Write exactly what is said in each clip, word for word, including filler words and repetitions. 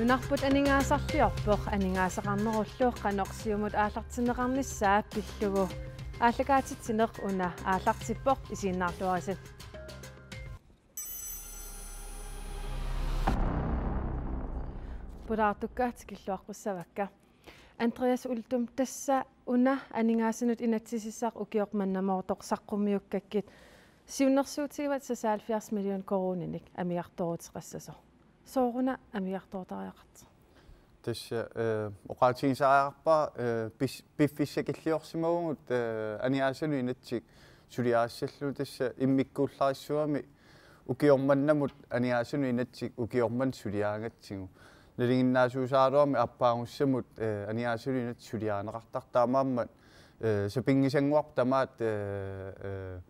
Nunarput aningaasarliorpoq, aningaasaqarnerullu qanoq siumut aallartinneqarnissaa pillugu aallakaatitsineq una aallartippoq, isiginnaarluarisi. Pulaartukka tikilluaqqussavakka. Andreas Uldum, tassa una aningaasanut inatsisissaq ukioq mannamoortoq saqqummiukkakkit siunnersuutigivat seksoghalvfjerds million koruuninik amigartooruteqassasoq. Sooruna amigartoortariaqartoq? Tassa, eh, oqaatigisariaqarpara, eh, pis-, piffissakilliorsimavugut, eh, aningaasanut inatsit suliarissallugu, tassa immikkuullarissuugami ukioq mannamut aningaasanut inatsit ukioq manna suliaagatsigu. Nalinginnaasuusaraluarmi aappaagussamut, eh, aningaasanut inatsit suliarineqartartut, taamaammat, eh, sapinngisannguarput tamaat, eh, eh,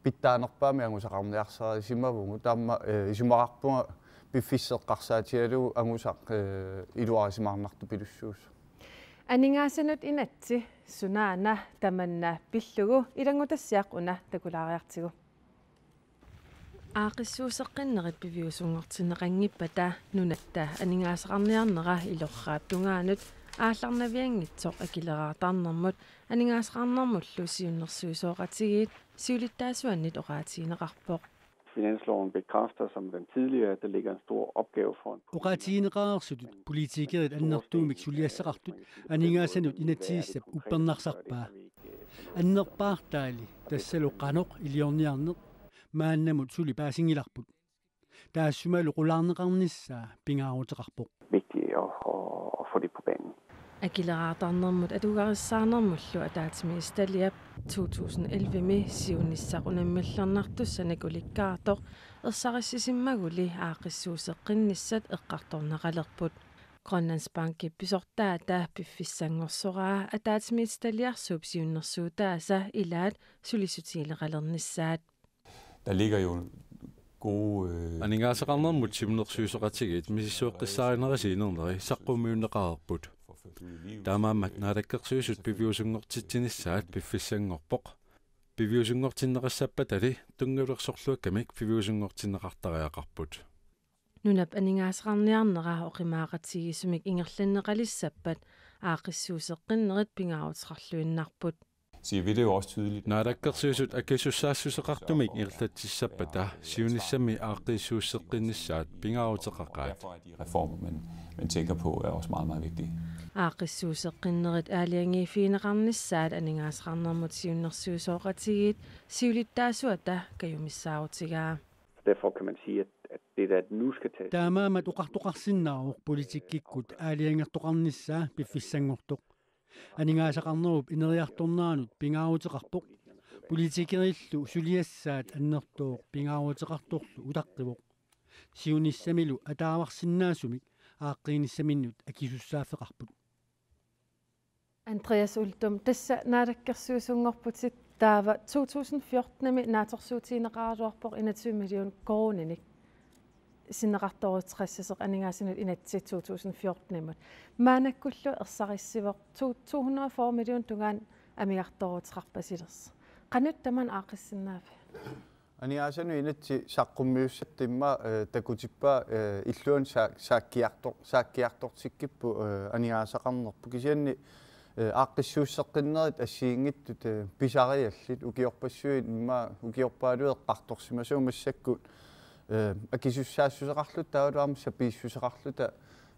pitsaanerpaamik angusaqarniarsarisimavugut. Taama, eh, isumaqarpunga piffissaq eqqarsaatigalugu angusaq, eh, iluarisimaarnartupilussuusoq. Aningaasanut inatsit sunaana tamanna pillugu ilanngutassiaq una takulaariartigu. Aaqqissuusseqqinnerit piviusunngortinneqanngippata Nunatta Aningaasaqarniarnera Ilorraap tungaanut aallarnavianngitsoq Akileraartarnermut Aningaasaqarnermullu Siunnersuisoqatigiit siulittaasuannit oqaatigineqarpoq. Finansloven bekræfter, som den tidligere, at der ligger en stor opgave for en Oqaatigineqareersutut politikerit annertuumik suliassaqartut aningaasanut inatsisissap uppernarsarpaa. Annerpaartaali tassalu qanoq iliorniarneq maannamut suli paasinngilarput. Taassumalu qulaarneqarnissaa pingaaruteqarpoq. Vigtigt at, at, at få det på banen. Akileraartarnermut atugarissaarnermullu ataatsimiititaliap to tusind elleve-mi siunissaq unammillernartussanik ulikkaartoq ersarissisimmaguli aaqqissuusseqqinnissat eqqartorneqalerput. Grønlandsbankip pisortaata piffissanngorsoraa ataatsimiititaliarsuup siunnersuutaasa ilaat sulissutigileqalernissaat. Der ligger jo gode, øh, Aningaasaqarnermut Siunnersuisoqatigiit misissueqqissaarinerisa inerneri saqqummiunneqareerput. Taamaammat Naalakkersuisut piviusunngortitsinissaat piffissanngorpoq. Piviusunngortinneqassappatali tunngavilersorluakkamik piviusunngortinneqartariaqarput. Nunap aningaasaqarniarnera oqimaaqatigiissumik ingerlanneqalissappat aaqqissuusseqqinnerit pingaaruteqarluinnarput. Siger vi det jo også tydeligt. Naalakkersuisut akisussaassuseqartumik ingerlatsissappata siunissami aaqqissuusseqqinnissaat pingaaruteqaqaat. Derfor er de reformer, man, man tænker på, er også meget, meget vigtige. Aaqqissuusseqqinnerit aalajangiiffigineqarnissaat aningaasaqarnermut siunnersuisoqatigiit siulittaasuata kajumissaarutigaa. Derfor kan man sige, at, at det, der nu skal tages Taamaammat oqartoqarsinnaavoq politikkikkut aalajangertoqarnissaa piffissanngortoq. Aningaasaqarnerup ineriartorneranut pingaaruteqarpoq. Politikerillu suliassaat annertooq pingaaruteqartorlu utaqqivoq. Siunissamilu ataavarsinnaasumik aaqqiinissaminnut akisussaaffeqarput. Andreas Uldum, tassa naalakkersuisunngorputit, taava to tusind fjorten-imi naatsorsuutigineqaraluarpoq enogtyve million koruuninik sinneqartooruteqassasoq aningaasanut inatsit to tusind fjorten-imut. Maannakkullu ersarissivoq to, to hundrede og fyrre million tungaanut amigartooruteqarpasilersoq. Qanoq tamanna aaqqissinnaaviuk? Aningaasanut inatsit saqqummiussatta immaqa, eh, takutippaa, eh, illuanut saa-, saakkiartor-, saakkiartortikkipput, eh, aningaasaqarnerput, kisianni, eh, aaqqissuusseqqinnerit assigiinngitsut, eh, pisariallit ukiorpassuit immaqa ukiorpaaluit eqqartorsimasuupput massakkut, eh, akisussaassuseqarluta taavalu aamma sapiissuseqarluta,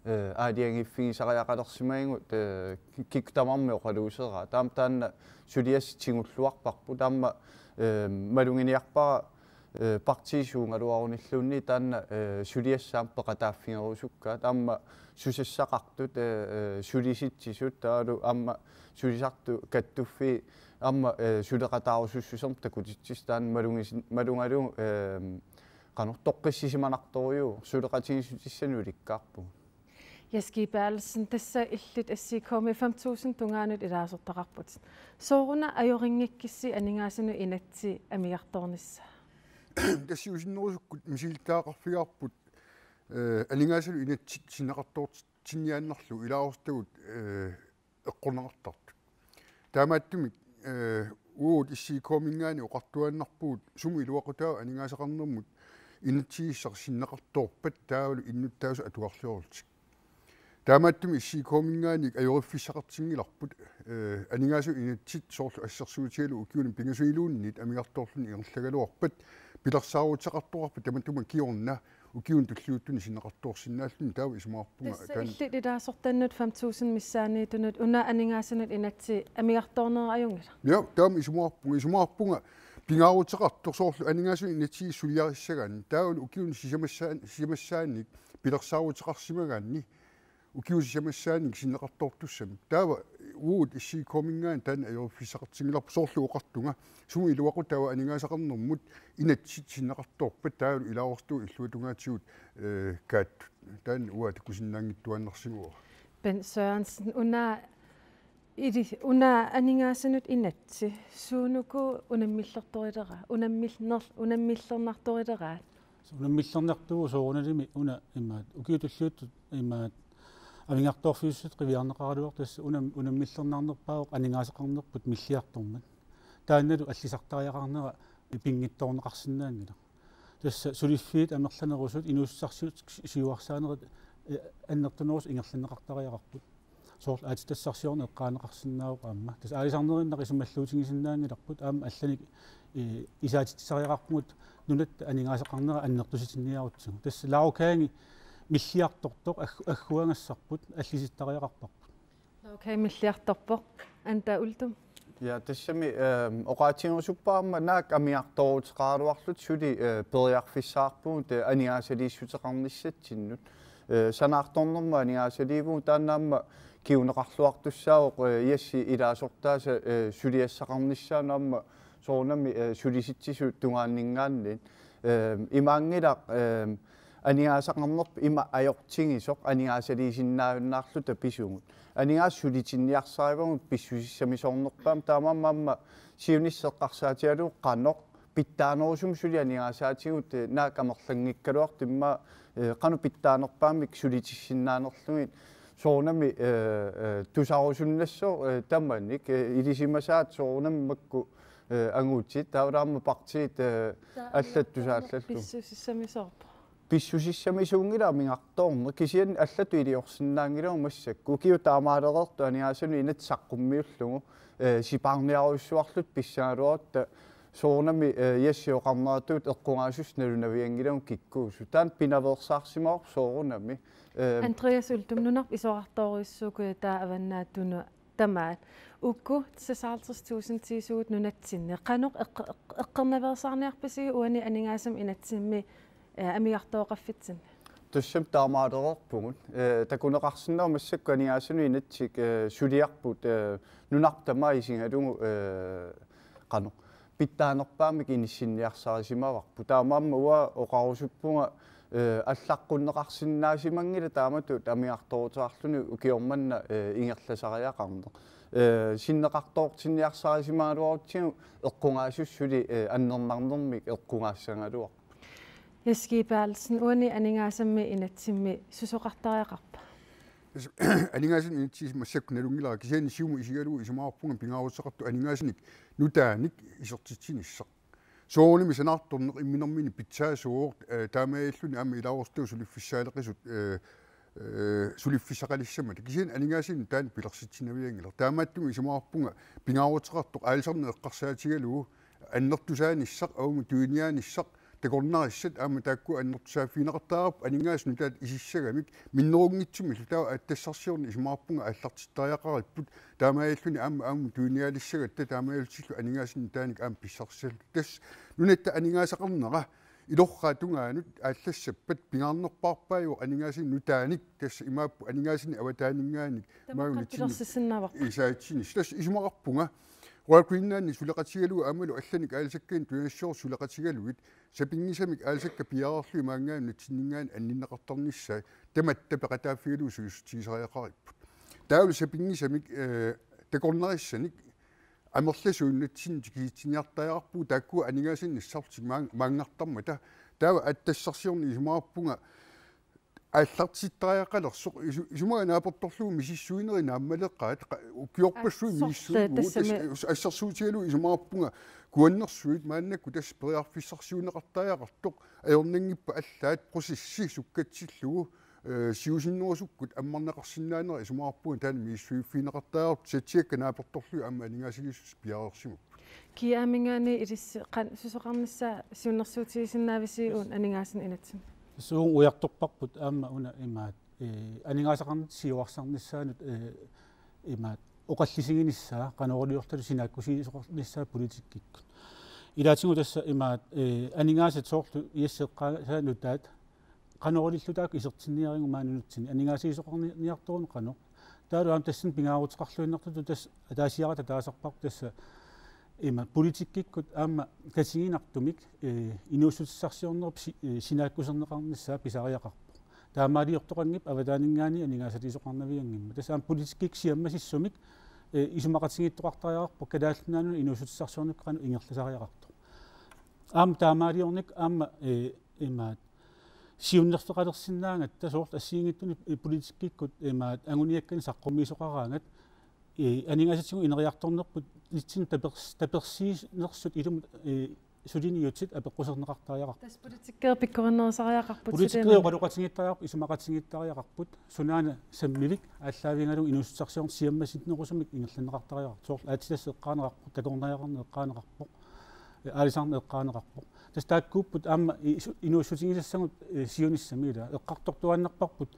eh, aalajangiiffigisariaqalersimagigut, eh, kikkut tamarmik oqaluuseraat. Taama taanna suliassat tigulluarparput. Taama, eh, maluginiarpara, eh, partiit suugaluarunilluunniit taanna, eh, suliassat aamma peqataaffigerusukkaat. Taama susassaqartut, eh, eh, sulisitsisut taavalu aamma sulisartut kattuffii aamma, eh, suleqataarusussusermut takutitsisut taanna malugisin-, malugalugu, eh, qanoq toqqissisimanartorujuuvoq, suleqatigiissutissanik ulikkaarpugut. Jess G. Berthelsen, tassa illit S I K-mi fem tusind tungaanut ilaasortaqarputit. Sooruna ajorinngikkussi aningaasanut inatsit amigartoornissaat? Tassa usinnerusukkut misilittagaqarfigaarput, eh, aningaasanut inatsit sinneqartoortinniaannarlugu ilaasortagut, eh, eqqorneqartartut. Taamaattumik, eh, uagut S I K-minngaanniit oqartuaannarpugut sumut iluaqutaavoq aningaasaqarnermut inatsisissaq sinneqartoorpat taavalu innuttaasut atugarliorlutik. Taamaattumik S I K-minngaanniit ajoriffissaqartinngilarput, eh, aningaasat inatsit soorlu assersuutigalugu ukiuni pingasuniluunniit amigartoorluni ingerlagaluarpat pilersaaruteqartoqarpat tamatuma kingorna ukiuni tulliuttuni sinneqartoorsinnaalluni. Taava isumaqarpunga. Tassa taanna illit ilaasortannut fem tusind missaaniittunut una aningaasanut inatsit amigartoornerat ajunngilaq. Ja, taama isumaqarpunga, isumaqarpunga pingaaruteqartoq soorlu aningaasanut inatsit suliarissagaanni. Taava ukiuni sisamassaa-, sisamassaannik pilersaaruteqarsimagaanni. Ukiut sisamassaannik sinneqartoortussamik. Taava uagut S I K-minngaanniit taanna ajoriffissaqartinngilarput, soorlu oqartunga. Sumut iluaqutaava aningaasaqarnermut inatsit sinneqartoorpat taavalu ilaasortut illuatungaatigut, eh, kaattut. Taanna uanga takusinnaanngitsuaannarsimavara. Bent Sørensen, una ili-, una aningaasanut inatsit suunuku unammillertorileraat, unammil-, ner-, unammillernartorileraat? Unammillernartuuvoq soorunalimi una imaat ukiut tulliuttut imaat amigartoorfiusussatut qiviarneqaraluartoq, tassa unam-, unammillernarnerpaavoq aningaasaqarnerput milliartormat. Taannalu allisartariaqarnera pinngitsoorneqarsinnaanngilaq. Tassa suliffiit amerlanerusut inuussutissarsiutit siuarsaanerit, eh, annertunerusut ingerlanneqartariaqarput. Soorlu aatsitassarsiorneq eqqaaneqarsinnaavoq aamma. Tassa aalisarnerinnaq isummalluutigisinnaanngilarput, aamma allanik, eh, isaatitsisariaqarpugut nunatta aningaasaqarnera annertusitinniarutsigu. Tassa lagkage milliartortoq agg-, agguagassarput allisittariaqarparput. Lagkage milliartorpoq. Anda Uldum. Ja, tassami, ehm, oqaatigerusuppara aamma naak amigartooruteqaraluarlutik suli, eh, periarfissaqarpugut, eh, aningaasaliissuteqarnissatsinnut. Eh, sanaartornermut aningaasaliivugut, taanna aamma kinguneqarluartussaavoq, eh, Jessi ilaasortaasa, eh, suliassaqarnissaanut aamma soorunami, eh, Sulisitsisut tungaanninngaanniit. Eh, imaanngilaq, eh, aningaasaqarnerput ima ajortigisoq aningaasaliisinnaajunnaarluta pisugut. Aningaasat sulitinniarsarivagut pissusissamisoornerpaamik, taamaammat aamma siunissaq eqqarsaatigalugu qanoq pitsaanerusumik suli aningaasaatigut, eh, naak amerlanngikkaluartut immaqa, eh, qanoq pitsaanerpaamik sulitissinnaanerlugit soorunami, eh, eh, tusarusunnassooq, eh, tamanik, eh, ilisimasaat soorunami makku, eh, angutit, taavalu aamma partiit, eh, allat tusaallallutik. Pissusissamisoorpoq. Pissusissamisuunngilaq amigartoorneq, kisianni allatut iliorsinnaanngilagut massakkut. Ukiut taamaalereertut aningaasanut inatsit saqqummiullugu, eh, sipaarniarujussuarluta pissagaluarutta soorunami, eh, Jessi oqarneratut eqqugaasussanik nalunavianngilagut kikkuusut. Taanna pinaveersaarsimavarput soorunami. Eh, Andreas Uldum, nunarput isorartorujussuuvoq taava Avannaata Tunua tamaat. Uku seksoghalvtreds tusindiusugut nunatsinni. Qanoq eqqe-, eqqe-, eqqornaveersaarniarpisigit uani aningaasanut inatsimmi, eh, amigartooqaffitsinni? Tassami taamaalereerpugut. Eh, takuneqarsinnaavoq massakkut aningaasanut inatsit, eh, suliarput, eh, nunarput tamaat isigalugu, eh, qanoq pitsaanerpaamik inissinniarsarisimavarput. Taamaammat uanga oqarusuppunga, eh, allaqqunneqarsinnaasimanngilaq taamatut amigartooruteqarluni ukioq manna, eh, ingerlasariaqarneq. Eh, sinneqartoortinniarsarisimagaluarutsigu eqqugaassuseq suli, eh, annernarnermik eqqugaassagaluarpoq. Jessi Berthelsen, uani aningaasammi inatsimmi susoqartariaqarpa? Tassa aningaasanut inatsit massakkut nalunngilara, kisianni siumut isigalugu isumaqarpunga pingaaruteqartoq aningaasanik nutaanik isertitsinissaq. Soorunami sanaartorneq imminermini pitsaasuuvoq, eh, taamaalilluni aamma ilaasortaat suliffissaaleqisut, eh, eh, suliffissaqalissammata. Kisianni aningaasanut nutaanik pilersitsinavianngilaq. Taamaattumik isumaqarpunga pingaaruteqartoq aalisarneq eqqarsaatigalugu annertusaanissaq, avamut tuniaanissaq, takornarissat aamma taakku annertusaaffigineqartariaqarput aningaasat nutaat isissagamik minnerunngitsumillu, taava aatsitassarsiorneq isumaqarpunga aallartittariaqaripput, taamaalilluni aamma avamut tuniaalissagatta taamaalillutillu aningaasanut nutaanik aamma pissarsissalluta. Tassa nunatta aningaasaqarnera ilorraap tungaanut aallassappat pingaarnerpaarpaajuvoq aningaasanut nutaanik, tassa imaappoq aningaasanik avataaninngaanniit. Tamakku maanitsinni pilersissinnaavara. Isaatsinissaq. Tassa isumaqarpunga Royal Greenlandip suleqatigalugu aammalu allanik aalisakkanik tunassiorsuit suleqatigalugit sapinngisamik aalisakkat piareerlugit maanngaanniit nunatsinninngaanniit anninneqartarnissaat tamatta peqataaffigalugu suliassutigisariaqaripput. Taavalu sapinngisamik, eh, takornarissanik amerlasuut nunatsinni tikisitsiniartariaqarpugut, taakku aningaasanik nassarlutik maan-, maanngartarmata. Taava aatsitassarsiorneq isumaqarpunga aallartittariaqalersoq isu-, isumaga naapertorlugu misissuinerit naammaleqaat, qa-, ukiorpassuit, aa, sorleq misissuiguupput, tassami. As-, assersuutigalugu isumaqarpunga kuannersuit maannakkut tassa periarfissarsiuunneqartariaqartoq ajornanngippat allaat processi sukkatsillugu, Eh, siusinnerusukkut ammarneqarsinnaanera isumaqarpunga taanna misissuiffigineqartariaqartoq, satsikka naapertorlugit aamma aningaasaliissutit piareersimapput. Kia amigaani ilissi qan-, susoqarnissaa siunnersuutigisinnaavisi uunga aningaasanut inatsimmi? Suun ujartorparput aamma una imaat, eh, aningaasaqarnitta siuarsarnissaanut, eh, imaat oqallisiginissaa, qanoq iliorluta sinaakkusiisoqarnissaa politikkikkut. Ilaatigut tassa imaat, eh, aningaasat soorlu iasseqqaasaanuttaat qanoq ililluta taakku isertinniarigut maani nunatsinni, aningaasaliisoqarniartoruna qanoq. Taavalu aamma tassani pingaaruteqarluinnartutut tassa ataasiarata taasarparput tassa ima politikkikkut aamma katiginartumik, eh, inuussutissarsiornerup si-, eh, sinaakkuserneqarnissaa pisariaqarpoq. Taamaaliortoqanngippat avataaninngaanniit aningaasaliisoqarnavianngimmat. Tassa aamma politikkikkut siammasissumik, eh, isumaqatigiittoqartariaqarpoq Kalaallit Nunaannut inuussutissarsiornikkut qanoq ingerlasariaqartoq. Aamma taamaaliornikkut aamma, eh, imaat siunnerfeqalersinnaagatta soorlu assigiinngitsunik, eh, politikkikkut imaat anguniakkanik saqqummiisoqaraangat, eh, aningaasatigut ineriartornerput nitsin tapers-, tapersiinersut ilumut, eh, suliniutit apeqquserneqartariaqarput. Tassa politikkerit pikkorinnerusariaqarput. Politikkerit suliani oqaloqatigiittariaqarput, isumaqatigiittariaqarput, sunaana sammivik aallaavigalugu inuussutissarsiorneq siammasinnerusumik ingerlanneqartariaqartoq. Soorlu aatsitassaq eqqaaneqarpoq, takornariaqarneq eqqaaneqarpoq, eh, aalisarneq eqqaaneqarpoq. Tassa taakkuupput aamma i-, su-, inuussutigisassagut, eh, siunissami ila. Eqqartortuaannarparput,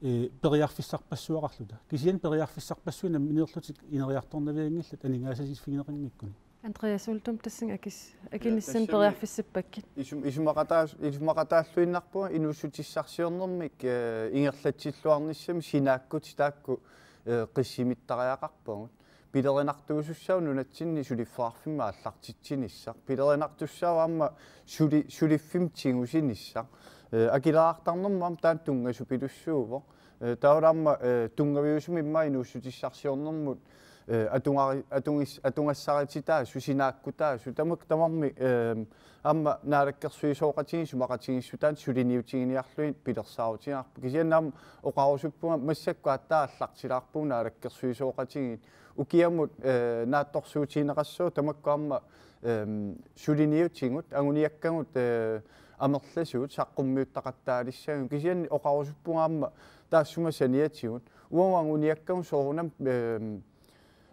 eh, periarfissarpassuaqarluta. Kisianni periarfissarpassuit nammineerlutik ineriartornavianngillat aningaasaliiffigineqanngikkunik. Andreas Uldum, tassunga akis-, akinissanni tassami periarfissappakkit. Isum-, isumaqataas-, isumaqataalluinnarpunga inuussutissarsiornermik, eh, ingerlatsilluarnissamik sinaakkutit taakku, eh, qissimittariaqarpagut. Pilerinartuusussaavoq nunatsinni suliffeqarfimmik aallartitsinissaq. Pilerinartussaavat aamma suli-, suliffimmi tigusinissaq. Eh, akileraartarnermut aamma taanna tunngasoq pilussuuvoq. Eh, taavalu aamma, eh, tunngaviusumik immaqa inuussutissarsiornermut, eh, atugari-, atugis-, atugassarititaasut, sinaakkutaasut, tamakku tamarmik, eh, aamma naalakkersuisooqatigiit isumaqatigiissutaannik suliniutiginiarlugit pilersaarutigaarput. Kisianni aamma oqarusuppunga massakkut aatsaat aallartilaarpugut naalakkersuisooqatigiit. Ukiamut, eh, naatsorsuutigineqassooq tamakku aamma, ehm, suliniutigut, anguniakkagut, eh, amerlasuut saqqummiuttaqattaalissagigut. Kisianni oqarusuppunga aamma taassuma saniatigut. Uagut anguniakkagut soorunami, ehm,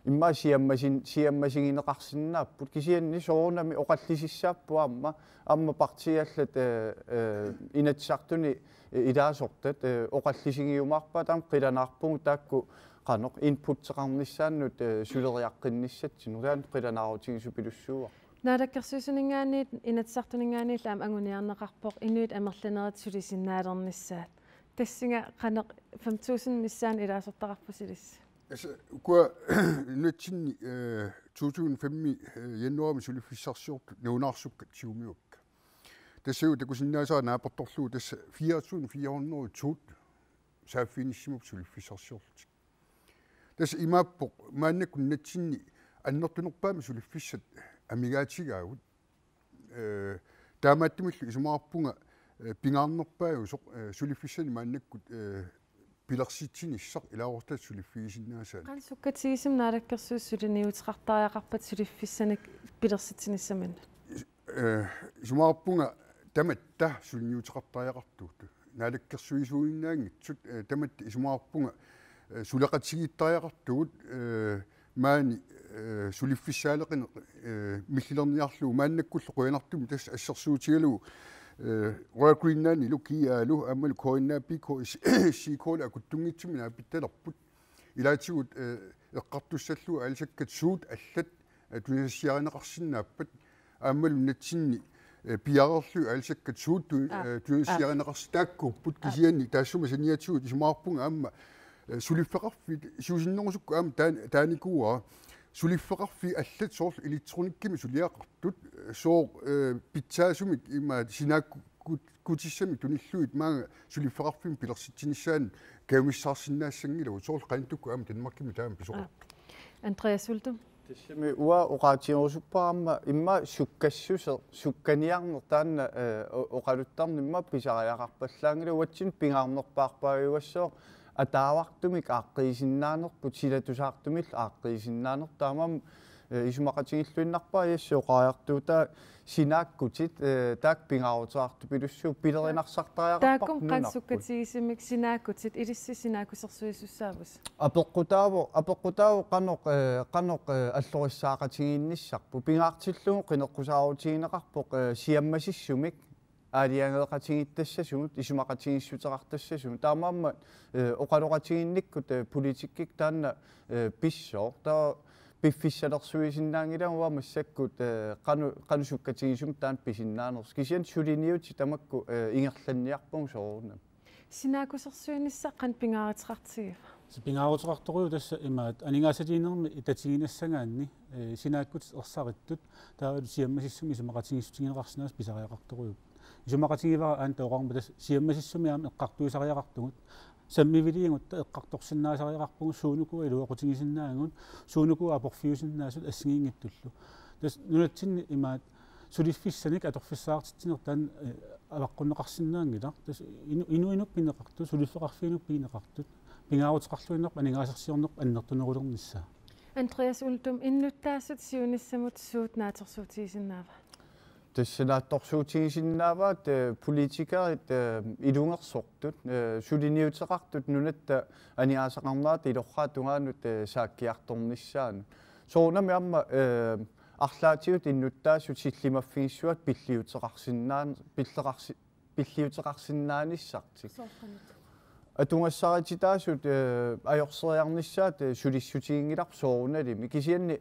immaqa siammasin-, siammasigineqarsinnaapput. Kisianni soorunami oqallisissaapput aamma, aamma partiit allat, eh, eh, Inatsisartuni, eh, ilaasortat, eh, oqallisigiumaarpaat, aamma qilanaarpugut taakku qanoq inputteqarnissaannut, eh, suleriaqqinnissatsinnut. Taanna qilanaarutigisoq pilussuuvoq. Naalakkersuisuninngaanniit, Inatsisartuninngaanniit aamma anguniarneqarpoq inuit amerlanerit sulisinnaalernissaat. Tassunga qanoq fem tusind missaani ilaasortaqarpusi ilissi? Tassa ukua nunatsinni, eh, to tusind fem, eh, januaarimi suliffissarsiortut nalunaarsukkat tigumiuakka. Tassa uagut takusinnaasara naapertorlugu tassa fire tusind fire hundrede og to saaffiginnissimapput suliffissarsiorlutik. Tassa imaappoq maannakkut nunatsinni annertunerpaamik suliffissat amigaatigaagut. Eh, taamaattumillu isumaqarpunga, eh, pingaarnerpaajusoq, eh, suliffissanik maannakkut, eh, pilersitsinissaq ilaasortat suliffigisinnaasaannik. Qanoq sukkatigisumik Naalakkersuisut suliniuteqartariaqarpat suliffissanik pilersitsinissaminnut? Eh, isumaqarpunga tamatta suliniuteqartariaqartugut. Naalakkersuisuinnaanngitsut, eh, tamatta isumaqarpunga, eh, suleqatigiittariaqartugut, eh, maani, eh, suliffissaaleqineq, eh, millilerniarlugu maannakkullu qujanartumik tassa assersuutigalugu, eh, Royal Greenlandilu, G A-lu, aammalu K N A P, K S C K-lu akuttunngitsumik naapittalerput. Ilaatigut, eh, eqqartussallugu aalisakkat suut allat, eh, tunisassiarineqarsinnaappat, aammalu nunatsinni, eh, piareerlugit aalisakkat suut tu-, Aap. Eh, tunisassiarineqarsinnaappat taakkuupput. Aap. Kisianni taassuma saniatigut isumaqarpunga aamma, eh, suliffeqarfik siusinnerusukkut aamma taan-, taanikuuara. Suliffeqarfiit allat soorlu elektronikkimik suliaqartut, eh, sooq, eh, pitsaasumik ima sinaakku-, kut-, kutissamik tunillugit maanga suliffeqarfimmik pilersitsinissaanut kajumissaarsinnaassanngilaq, soorlu qanittukkut aamma Danmarkimi taama pisoqarpoq. Aap. Andreas Uldum. Tassami uanga oqaatigerusuppara aamma immaqa sukkassuseq, sukkaniarneq taanna, eh, o-, oqaluttarneq immaqa pisariaqarpallaanngilaq, uatsinnut pingaarnerpaarpaajugassooq ataavartumik aaqqiisinnaanerput, silatusaartumillu aaqqiisinnaanerput, taamaammat, Eh, isumaqatigiilluinnarpara Jesse oqariartuutaa sinaakkutit, eh, taakku pingaaruteqartupilussuupput, pilerinarsaartariaqarparput. Taakku qanoq nunarput sukkatigisumik sinaakkutit, ilissi sinaakkusersuisussaavusi? Apeqqutaavoq, apeqqutaavoq qanoq, eh, qanoq, eh, allorissaaqatigiinnissarput. Pingaartillugu qineqqusaarutigineqarpoq, eh, siammasissumik aalajangeeqatigiittassasugut, isumaqatigiissuteqartassasugut. Taamaammat, eh, oqaloqatigiinnikkut, eh, politikkikkut taanna, eh, pissooq. Taava piffissalersuisinnaanngilagut uanga massakkut, eh, qanoq, qanoq sukkatigisumik taanna pisinnaanersoq. Kisianni suliniutit tamakku, eh, ingerlanniarpagut soorunami. Sinaakkusersuinissaq qanoq pingaaruteqartigiva? Tassa pingaaruteqartorujuuvoq tassa imaattoq aningaasaliinermi itatiginassagaanni, eh, sinaakkutit ersarittut taavalu siammasissumik isumaqatigiissutigineqarsinnaasut pisariaqartorujuupput. Isumaqatigivara aamma taava oqarmat tassa siammasissumik aamma eqqartuisariaqartugut. Sammiviliigutta eqqartorsinnaasariaqarpugut suunukua iluaqutigisinnaagut, suunukua aporfiusinnaasut assigiinngitsullu. Tassa nunatsinni imaattoq suliffissanik atorfissaqartitsineq taanna, eh, avaqqunneqarsinnaanngilaq. Tassa inu-, inuinuppit pineqartut, suliffeqarfiinuppit pineqartut, pingaaruteqarluinnarpoq aningaasarsiornerput annertunerulernissaa. Andreas Uldum, innuttaasut siunissamut suut naatsorsuutigisinnaava? Tassa naatsorsuutigisinnaavaat, eh, politikerit, eh, ilungersortut, eh, suliniuteqartut nunatta aningaasaqarnerata ilorraap tungaanut, eh, saakkiartornissaannut. Soorunami aamma, eh, arlaatigut innuttaasut sillimaffigissuat pilliuteqarsinnaan-, pilleqarsi-, pilliuteqarsinnaanissartik. Soorunami. Atugassarititaasut, eh, ajorseriarnissaat, eh, sulissutiginngilarput soorunalimi. Kisianni,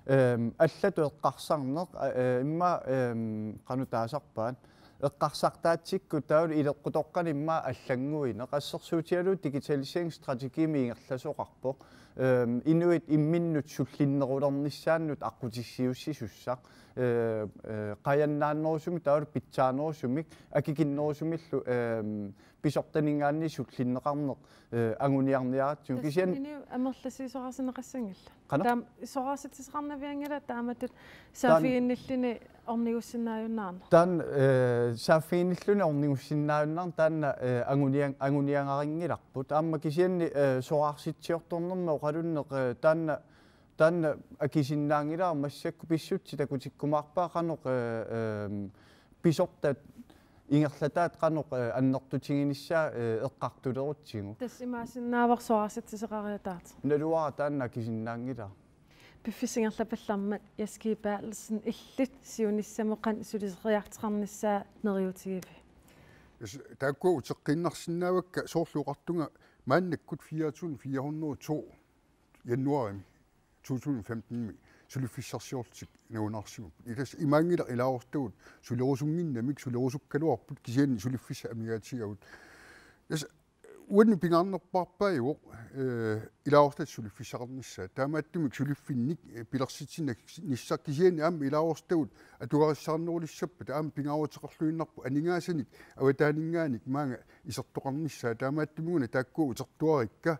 ehm, allatut eqqarsarneq, a-, eh, immaqa, ehm, qanoq taasarpaat. Eqqarsartaatsikkut taavalu ileqqutoqqani immaqa allannguineq. Assersuutigalugu digitaliseringsstrategiimi ingerlasoqarpoq. Ehm, inuit imminnut sullinnerulernissaannut aqqutissiuussisussaq. Eh, eh, qajannaannerusumik taavalu pitsaanerusumik akikinnerusumillu, ehm, pisortaninngaanniit sullinneqarneq, eh, anguniarniaratsigu. Tassa kisianni inuit amerlasuut soraarsinneqassanngillat. Qanoq? Taama soraarsitsisoqarnavianngilaq taamatut taanna saaffiginnilluni ornigussinnaajunnaarneq. Taanna, eh, saaffiginnilluni ornigussinnaajunnaarneq taanna, eh, angunian-, anguniagarinngilarput. Aamma kisianni, eh, soraarsitsiortornermi oqalunneq, eh, taanna, taanna akisinnaanngilara massakkut pissutsit takutikkumaarpaat qanoq, eh, ehm, pisortat ingerlataat qanoq, eh, annertutiginissaa, eh, eqqartulerutsigu. Tassa imaassinnaavoq soraarsitsisoqariataartoq. Naluara taanna akisinnaanngilara. Piffissap ingerlapallammat Jess G. Berthelsen, illit siunissamut qanoq suliseriartoqarnissaa neriuutigiviuk? Tassa taakkua uteqqiinnarsinnaavakka soorlu oqartunga maannakkut fire tusind fire hundrede og to januarimi to tusind femten-imi suliffissarsiorlutik nalunaarsimapput. Ilaa tassa imaanngilaq ilaasortagut sulerusunnginnamik, sulerusukkaluarput kisianni suliffissat amigaatigigavut. Tassa uannut pingaarnerpaarpaajuvoq, eh, ilaasortat suliffissaqarnissaat. Taamaattumik suliffinnik, eh, pilersitsinnissaq kisianni aamma ilaasortagut atugarissaarnerulissappata aamma pingaaruteqarluinnarpoq aningaasanik avataaninngaanniit maanga isertoqarnissaa. Taamaattumik una taakkua utertuarikka,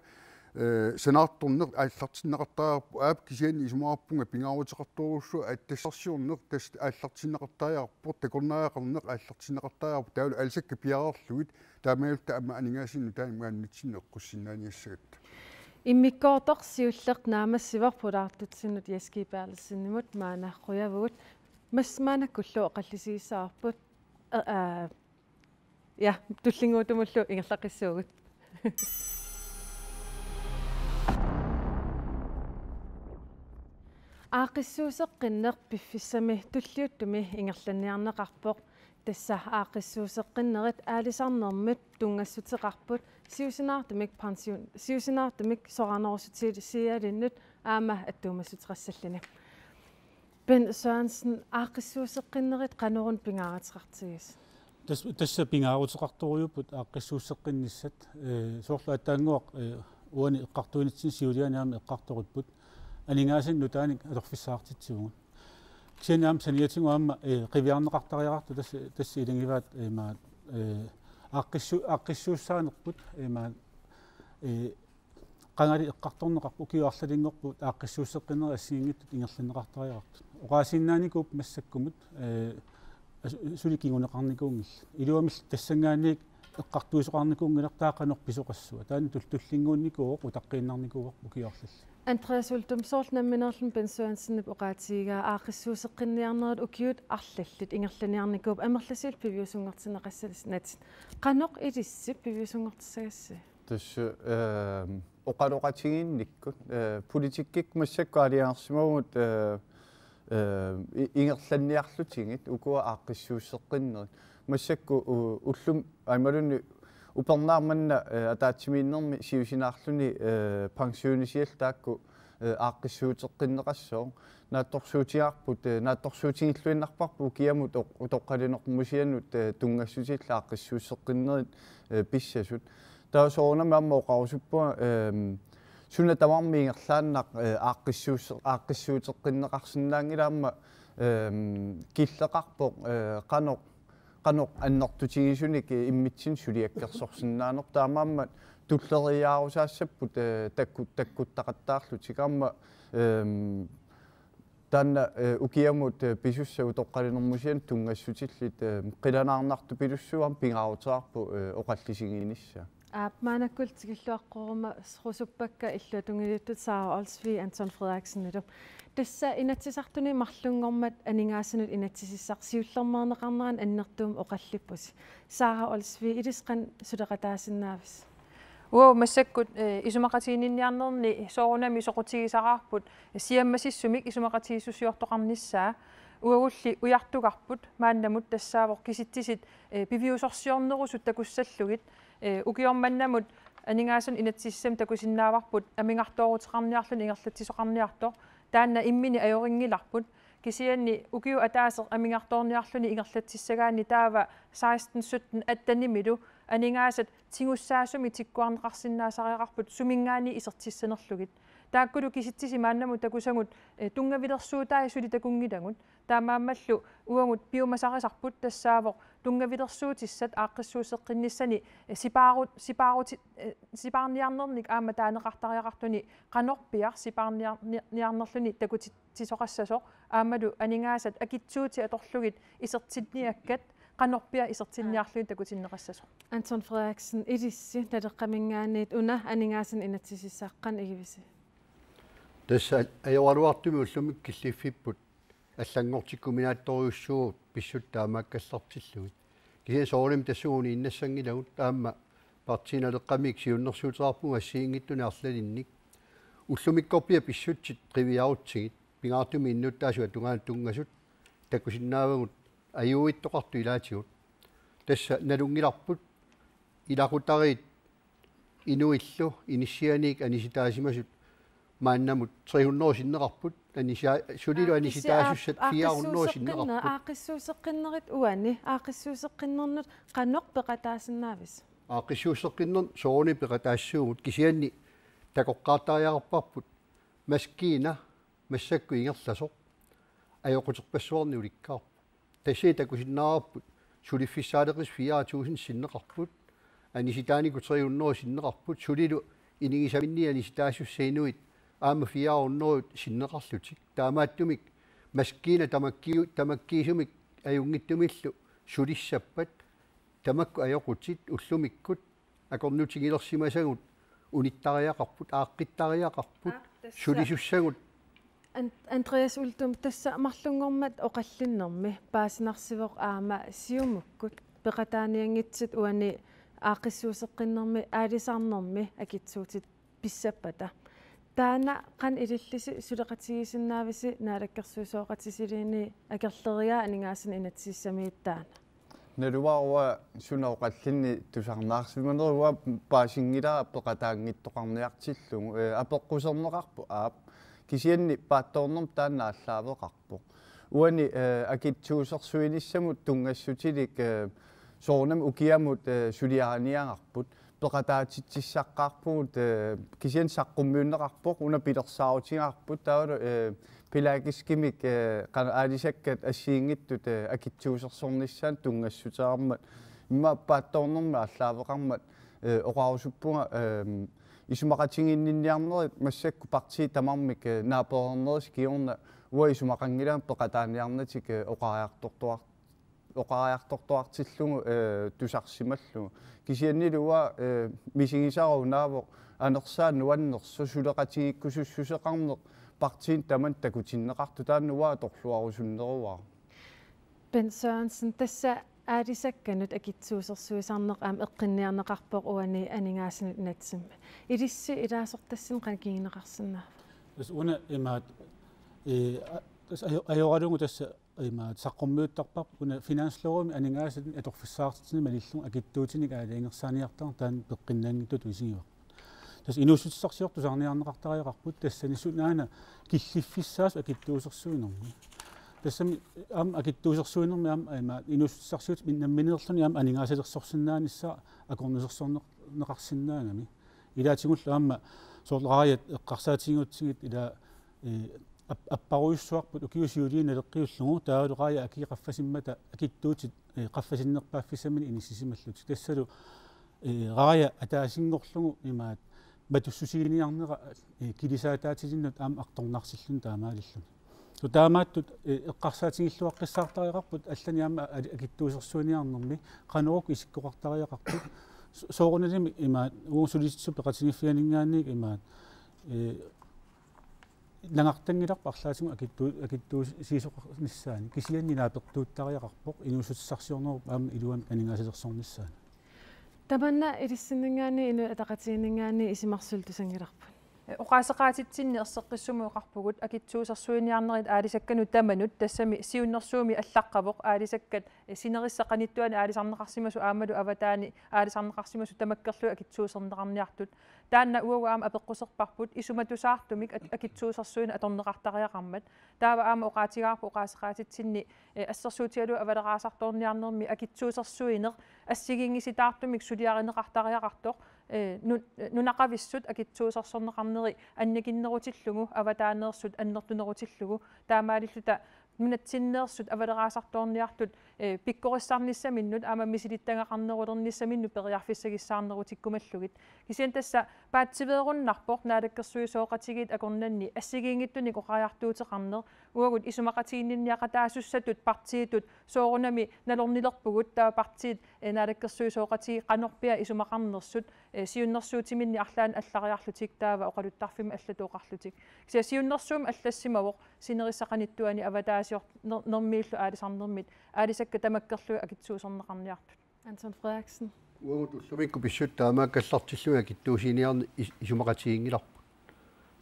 eh, sanaartorneq aallartinneqartariaqarpoq, aap kisianni isumaqarpunga pingaaruteqartorujussuaq, aatsaat tassarsiorneq tassa aallartinneqartariaqarpoq, takornariaqarneq aallartinneqartariaqarpoq, taavalu aalisakkat piareerlugit taamaalilluta aamma aningaasanik nutaanik maannatsinnik eqqussinnaaniassagatta. Immikkoortoq siulleq naammassivoq pulaartutsinnut Jess G. Berthelsenimut, maanna qujavugut. Maanna maannakkullu oqallisigissavarput. Aa, aa, ja, tullinnguuttumullu ingerlaqqissuugut. Aaqqissuusseqqinneq piffissami tulliuttumi ingerlanniarneqarpoq. Tassa aaqqissuusseqqinnerit aalisarnermut tunngassuteqarput siusinaartumik pension-, siusinaartumik soraarnerussutilissialinnut aamma attuumassuteqassalluni. Bent Sørensen, aaqqissuusseqqinnerit qanoruna pingaaruteqartigisoq? Tas-, tassa pingaaruteqartorujuupput aaqqissuusseqqinnissat, eh, soorlu aatsaannguaq, eh, uani eqqartuinitsinni siuliani aamma eqqartoripput, aningaasanik nutaanik atorfissaqartitsivugut. Kisianni aamma saniatigut aamma, eh, qiviarneqartariaqartoq tassa, tassa ilagivaat, eh, imaat, eh, aaqqissu-, aaqqissuussaanerput, eh, imaat, eh, qangali eqqartorneqarpoq ukiut arlalinngorput aaqqissuusseqqinnerit assigiinngitsut ingerlanneqartariaqartut. Oqaasiinnaanikuupput massakkumut, eh, as-, suli kinguneqarnikuunngillat. Iluamilli tassanngaanniit eqqartuisoqarnikuunngilaq taava qanoq pisoqassua. Taanna tul-, tullinnguunnikuuvoq, utaqqiinnarnikuuvoq ukiut arlallit. Andreas Uldum, soorlu nammineerluni Bent Sørensenip oqaatigigaa aaqqissuusseqqinniarnerit ukiut arlallit ingerlaniarnikuupput amerlasuut piviusunngortinneqassanngitsut. Qanoq ilissi piviusunngortissagassi? Tassa, ehm, oqaloqatigiinnikkut, eh, politikkikkut massakkut aalajangersimavugut, eh, eh, i-, ingerlanniarlutigit ukua aaqqissuusseqqinnerit. Massakkut u-, ullumi imaluunniit upernaaq manna, eh, ataatsimiinnermi siusinaarluni, eh, pensionisiallu taakku, eh, aaqqissuuteqqinneqassooq. Naatsorsuutigaarput, eh, naatsorsuutigilluinnarparput ukiamut utoq-, utoqqalinermusianut, eh, tunngassutillu aaqqissuusseqqinnerit, eh, pissasut. Taava soorunami aamma oqarusuppunga, ehm, suna tamarmi ingerlaannaq, eh, aaqqissuusse-, aaqqissuuteqqinneqarsinnaanngilaq aamma, ehm, killeqarpoq, eh, qanoq, qanoq annertutigisunik, eh, immitsinnut suliakkersorsinnaanersoq, taamaammat tulleriiaarusaassapput, eh, takku-, takkuttaqattaarlutik aamma, ehm, taanna, eh, ukiamut, eh, pisussat utoqqalinermusianut tunngassutillit, eh, qilanaarnartupilussuit aamma pingaaruteqarput, eh, oqallisiginissaa. Aap, maannakkut tikilluaqqoruma sorusuppakka illuatungiliuttut Sara Olsvig Anton Frederiksenillu. Tassa Inatsisartuni marlunngormat aningaasanut inatsisissaq siullermeerneqarnerani annertuumik oqallippusi. Sara Olsvig, ilissi qanoq suleqataasinnaavisi? Uagut massakkut, eh, isumaqatiginninniarnerni soorunami soqutigisaraarput siammasissumik isumaqatigiissusiortoqarnissaa. Uagulli ujartugarput maannamut tassaavoq kisitsisit, eh, piviusorsiornerusut takussallugit, eh, ukioq mannamut aningaasanut inatsisissamik takusinnaavarput amigartooruteqarniarluni ingerlatsisoqarniartoq. Taanna imminut ajorinngilarput. Kisianni ukiut ataaseq amigartoorniarluni ingerlatsissagaanni taava seksten, sytten, attenimilu aningaasat tigussaasumik tikkuarneqarsinnaasariaqarput suminngaanniit isertissanerlugit. Taakkulu kisitsisit maannamut takusagut, eh, tunngavilersuutai suli takunngilagut. Taamaammallu uagut piumasarisarput tassaavoq tunngavilersuutissat aaqqissuusseqqinnissani, eh, sipaaru-, sipaaruti-, eh, sipaarniarnernik aamma taaneqartariaqartuni qanorpiaq sipaarniar-, ni-, niarnerluni takutit-, tisoqassasoq aammalu aningaasat akitsuutit atorlugit isertinniakkat qanorpiaq isertinniarlugit takutinneqassasoq. Anton Frederiksen, ilissi Naleqqaminngaanniit una aningaasanut inatsisissaq qanoq igivisi? Tassa ajoraluartumik ullumi killiffipput allanngortikkuminaattorujussuuvoq pissutsit taamaakkallartillugit. Kisianni soorunami tassunga uniinnassanngilaq aamma Partii Naleqqamiit siunnersuuteqarpugut assigiinngitsunik arlalinnik. Ullumikkorpiaq pissutsit qiviarutsigit, pingaartumik innuttaasut tungaanut tunngasut takusinnaavagut ajuittoqartut ilaatigut. Tassa nalunngilarput ilaqutariit inuillu inissianik anisitaasimasut maannamut tre hundrede sinneqarput, anisia-, sulilu anisitaasussat fire hundrede sinneqarput. Aaqqissuusseqqinnerit uani, aaqqissuusseqqinnernut qanoq peqataasinnaavisi? Aaqqissuusseqqinnerni soorunami peqataassuugut, kisianni takoqqaartariaqarparput maskiina massakkut ingerlasoq ajoquterpassuarnik ulikkaarpoq. Tassa takusinnaavarput suliffissaaleqisut fire tusind sinneqarput, anisitaanikkut tre hundrede sinneqarput, sulilu inigisaminnik anisitaasussat inuit aamma fire hundrede sinneqarlutik. Taamaattumik maskiina tamakkiu-, tamakkiisumik ajunngitsumillu sulissappat tamakku ajoqutit ullumikkut akornutigilersimasagut unittariaqarput, aaqqittariaqarput, aap, tassa sulisussagut. An-, Andreas Uldum, tassa marlunngormat oqallinnermi paasinarsivoq aamma Siumukkut peqataanianngitsut uani aaqqissuusseqqinnermi aalisarnermi akitsuutit pissappata. Taanna qanoq ilillisi suleqatigisinnaavisi naalakkersuisooqatisilluunniit akerlerigaa aningaasanut inatsisissamiit taanna? Naluara suna oqallinneq tusarnaarsimaneruvoq, paasinngilara peqataanngittoqarniartillugu, eh, apeqquserneqarpoq aap. Kisianni paatsoornermut taanna aallaaveqarpoq. Uani, eh, akitsuusersuinissamut tunngassutilik, eh, soorunami ukiamut, eh, suliariniagarput. Peqataatitsissaqqaarpugut, eh, kisianni saqqummiunneqarpoq, una pilersaarutigaarput, taavalu, eh, pelagiskimik, eh, qanoq aalisakkat assigiinngitsut, eh, akitsuusersornissaannut tunngassuteqarmat, immaqa paatsoornermut aallaaveqarmat, eh, oqarusuppunga, eh, isumaqatiginninniarnerit massakkut partiit tamarmik, eh, naapereernerisa kingorna uanga isumaqanngilanga peqataaniarnatik, eh, oqariartortuar-, oqariartortuartillugu, eh, tusarsimallugu. Kisiannili uanga, eh, misigisara unaavoq Anersaat nuannersoq suleqatigiikkusussuseqarneq partiinit tamanut takutinneqartoq, taanna uanga atorluarusunneruara. Bent Sørensen, tassa aalisakkanut akitsuusersuisarneq aamma eqqinniarneqarpoq uani aningaasanut inatsimmi. Ilissi ilaasortassinnut qanoq kinguneqarsinnaava? Tassa una imaat, ee, a-, tassa ajo-, ajoralugu tassa imaat saqqummiuttarparput una finanslovimi aningaasat atorfissaqartitsineq malillugu akitsuutinik aalajangersaaniartarneq taanna peqqinnianngitsutut isigivarput. Tassa inuussutissarsiortut tusarniarneqartariaqarput tassani sunaana killiffissaasoq akitsuusersuinermi. Tassami aamma akitsuusersuinermi aamma ima inuussutissarsiutit nammineerluni aamma aningaasalersorsinnaanissaat akornusersorneq-, neqarsinnaagami. Ilaatigullu aamma soorlu raajat eqqarsaatigigutsigit ila, ee, ap-, apparujussuarput ukiut siuliini naleqqiullugu taavalu raaja akii qaffasimmata akitsuutit, ee, qaffasinnerpaaffissaminnik inissisimallutik. Tassalu, ee, raaja ataasinngorlugu imaat matussusiginiarnera, ee, kilisaataatilinnut aamma artornarsilluni taamaalilluni. Taamaattut, ee, eqqarsaatigilluaqqissaartariaqarput allanik aamma ali-, akitsuusersuiniarnermi qanoq isikkoqartariaqarput. So-, soorunalimi imaat uagut Sulisitsisut Peqatigiiffianinngaanniit imaat, ee, nangartanngilarput arlaatigut akittu-, akittuusiisoqarnissaanut, kisianni naapertuuttariaqarpoq inuussutissarsiornerup aamma iluamik aningaasalersornissaanut. Tamanna ilissinninngaanniit Inuit Ataqatigiinninngaanniit isumaqarluta tusanngilarput. Oqaaseqaatitsinni erseqqissumik oqarpugut akitsuusersuiniarnerit aalisakkanut tamanut, tassami siunnersuummi allaqqavoq aalisakkat sinerissap qanittuani aalisarneqarsimasut aammalu avataani aalisarneqarsimasut tamakkerlugit akitsuuserneqarniartut. Taanna uagut aamma apeqquserparput isumatusaartumik at-, akitsuusersuineq atorneqartariaqarmat. Taava aamma oqaatigaarput oqaaseqaatitsinni, ee, assersuutigalugu avaleraasartoorniarnermi akitsuusersuineq assigiinngisitaartumik suliarineqartariaqartoq, ee, nu-, nunaqavissut akitsuusersorneqarneri annikinnerutillugu, avataaneersut annertunerutillugu, taamaalilluta nunatsinneersut avaleraasartoorniartut, ee, pikkorissarnissaminnut aamma misilittagaqarnerulernissaminnut periarfissagissaarnerutikkumallugit. Kisianni tassa paatsiveerunnarpoq naalakkersuisooqatigiit akornanni assigiinngitsunik oqariartuuteqarneq, uagut isumaqatiginninniaqataasussatut partiitut soorunami nalornilerpugut, taava partiit, ee, naalakkersuisooqatigiit qanorpiaq isumaqarnersut, ee, siunnersuutiminni arlaannik allariarlutik taava oqaluttarfimmut allatut oqarlutik. Kisianni siunnersuummi allassimavoq sinerissap qanittuani avataasior-, ner-, nermiillu aalisarnermit aalisakkat tamakkerlugit akitsuuserneqarniartut. Anton Frederiksen. Uagut ullumikkut pissutsit taamaakkallartillugit akitsuusiginiarneq is-, isumaqatiginngilarput.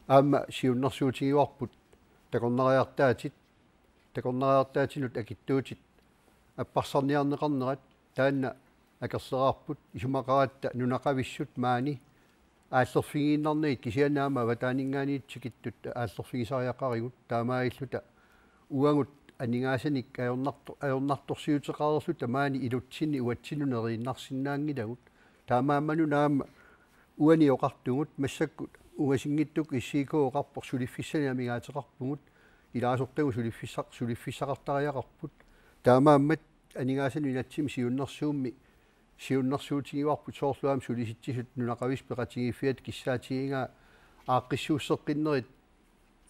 Aamma siunnersuutigivarput takornariartaatit, takornariartaatinut akitsuutit apparsarniarneqarnerat, taanna akerleraarput isumaqaratta nunaqavissut maani aallerfigiinnarnagit, kisianni aamma avataaninngaanniit tikittut aallerfigisariaqarigut, taamaalilluta uagut aningaasanik ajornarto-, ajornartorsiuteqareerluta maani ilutsinni uatsinnut neriinnarsinnaanngilagut. Taamaammanuna aamma uani oqartugut, massakkut ungasinngitsukkut S I K oqarpoq suliffissanik amigaateqarpugut, ilaasortagut suliffissaq-, suliffissaqartariaqarput. Taamaammat aningaasanut inatsimmi siunnersuummi siunnersuutigivarput, soorlu aamma Sulisitsisut Nunaqavissut Peqatigiiffiata kissaatigigaa aaqqissuusseqqinnerit,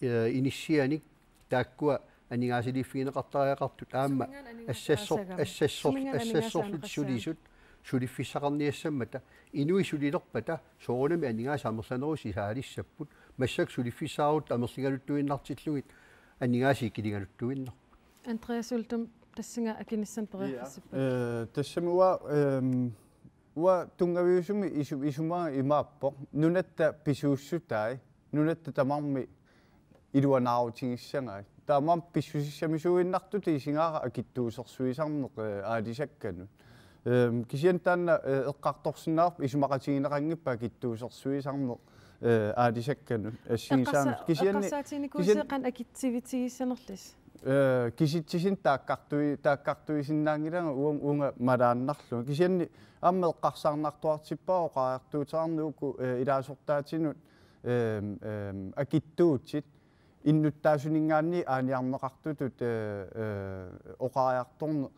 ee, inissianik taakkua aningaasaliiffigineqartariaqartut aamma. Sumingaanniit aningaasat assessor-, aasagami? Assessor-, Sumingaanniit aningaasat assessorlutik aneqassaanga? Sulisut suliffissaqarniassammata, inuit sulilerpata soorunami aningaasat amerlanerusut isaalissapput, massakkut suliffissaarutta amerligaluttuinnartillugit aningaasat ikiligaluttuinnarput. Andreas Uldum, tassunga akinissamut periarfissippat? Ja, øh, tassami uanga, øhm, uanga tunngaviusumik isu-, isumaga imaappoq. Nunatta pisuussutai, nunatta tamarmik iluanaarutigissagai. Taamaammat pissusissamisuuinnartutut isigaara akitsuusersuisarneq, øh, aalisakkanut. Øhm, kisianni taanna, øh, eqqartorsinnaavarput isumaqatigineqanngippat akitsuusersuisarneq, øh, aalisakkanut assigisaanut. Eqqarsa-, kisianni, eqqarsaatiginikuuisi kisianni qanoq akitsivitigiissanerlusi? Ee, kisitsisinni taakkartui-, taakkartuisinnaanngilanga uang-, uunga malaannarlunga. Kisianni aamma eqqarsarnartuartippara oqariartuuteqarneq uku, ee, ilaasortaatinut, eem, eem, akitsuutit innuttaasuninngaanniit aaniarneqartutut, ee, ee, oqariartorneq.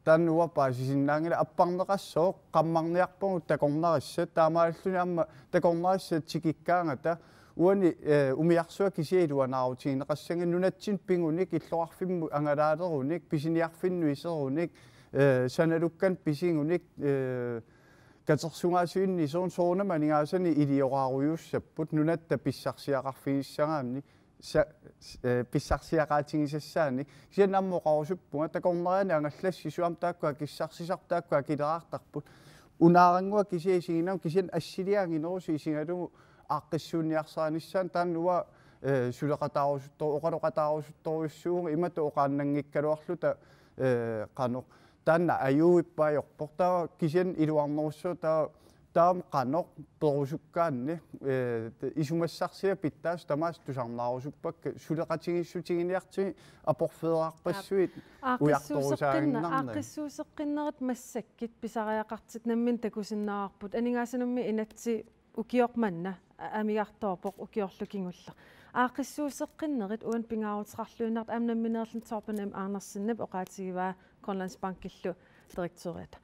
Taanna uanga paasisinnaanngilanga, apparneqassooq qammarniarpagut takornarissat, taamaalilluni aamma takornarissat tikikkaangata uani, ee, umiarsuaq kisiat iluanaarutigineqassanngilaq, nunatsinni pigunik, illoqarfimmut angalaaleruni, pisiniarfinnut iseruni, ee, sanalukkanik pisigunik, ee, katersugaasivinni soorunami aningaasanik ilioraarujuussapput nunatta pissarsiaqarfigissagaanni sa- s- eh, pissarsiaqaatigisassaanni. Kisianni aamma oqarusuppunga takornarianik angallassisut aamma taakku akissarsisartut taakku akileraartarput. Unaarannguaq kisiat isiginnaarlugu kisianni assiliaq anginerusoq isigalugu aaqqissuunniarsarinissaanut taanna uanga eh, suleqataarusuttor- oqaloqataarusuttorujussuuvunga imatut oqaannanngikkaluarluta eh, qanoq. Taanna ajuuippoq ajorpoq. Taava kisianni iluarnerussaaq taava taama qanoq perusukkaanni eh, te- isumassarsiat pitsaasoq tamaasa tusarnaarusuppakka suleqatigiissutiginiartigit aporfeeraarpassuit Aaqqissuuseqqinne- ujartorusaaginnarneri. Aaqqissuuseqqinnerit massakkut pisariaqartitat namminneq takusinnaavarput aningaasanummi inatsit ukioq manna a- amigartoorpoq ukiorlu kingulleq. Aaqqissuuseqqinnerit uani pingaaruteqarluinnartut aamma nammineerluni Torben M. Andersenip oqaatigivaa Grønlandsbankillu direktøriata.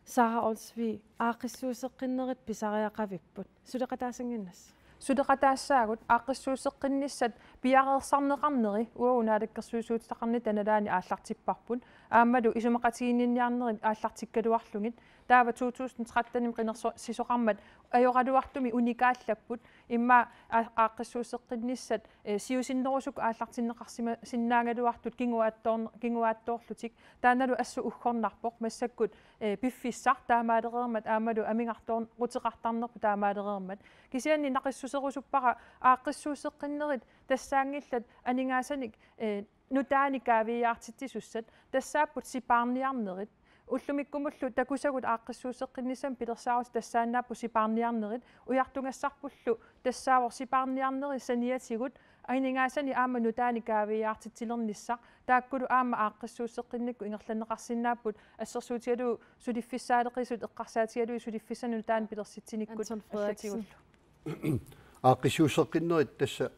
Sara Olsvig, aaqqissuuseqqinnerit pisariaqavipput. Suleqataasannginnassi? Suleqataassaagut aaqqissuuseqqinnissat piareersarneqarneri uagut naalakkersuisuutitaqarnitta nalaani aallartipparput. Aammalu isumaqatiginninniarnerit aallartikkaluarlugit. Taava to tusind tretten-imi qinersisoqarmat ajoraluartumik unikaallapput. Immaqa aa- aaqqissuuseqqinnissat eh, siusinnerusukkut aallartinneqarsimasinnaagaluartut kinguaattoorn- kinguaattoorlutik. Taannalu assut uggornarpoq massakkut eh, piffissaq taamaalereermat aammalu amigartooruteqartarnerput taamaalereermat. Kisianni naqissuserusuppara aaqqissuuseqqinnerit tassaanngillat aningaasanik eh, nutaanik kaaviiaartitsisussat tassaapput sipaarniarnerit. Ullumikkumullu takusagut aaqqissuuseqqinnissamut pilersaarutit tassaannaapput sipaarniarnerit. Ujartugassarpullu tassaavoq sipaarniarnerit saniatigut aningaasanik aamma nutaanik kaaviiaartitsilernissaq. Taakkulu aamma aaqqissuuseqqinnikkut ingerlanneqarsinnaapput assersuutigalugu suliffissaaleqisut eqqarsaatigalugit suliffissanik nutaanik pilersitsinikkut Anton Frederiksen. Allatigullu. Aaqqissuuseqqinnerit tassa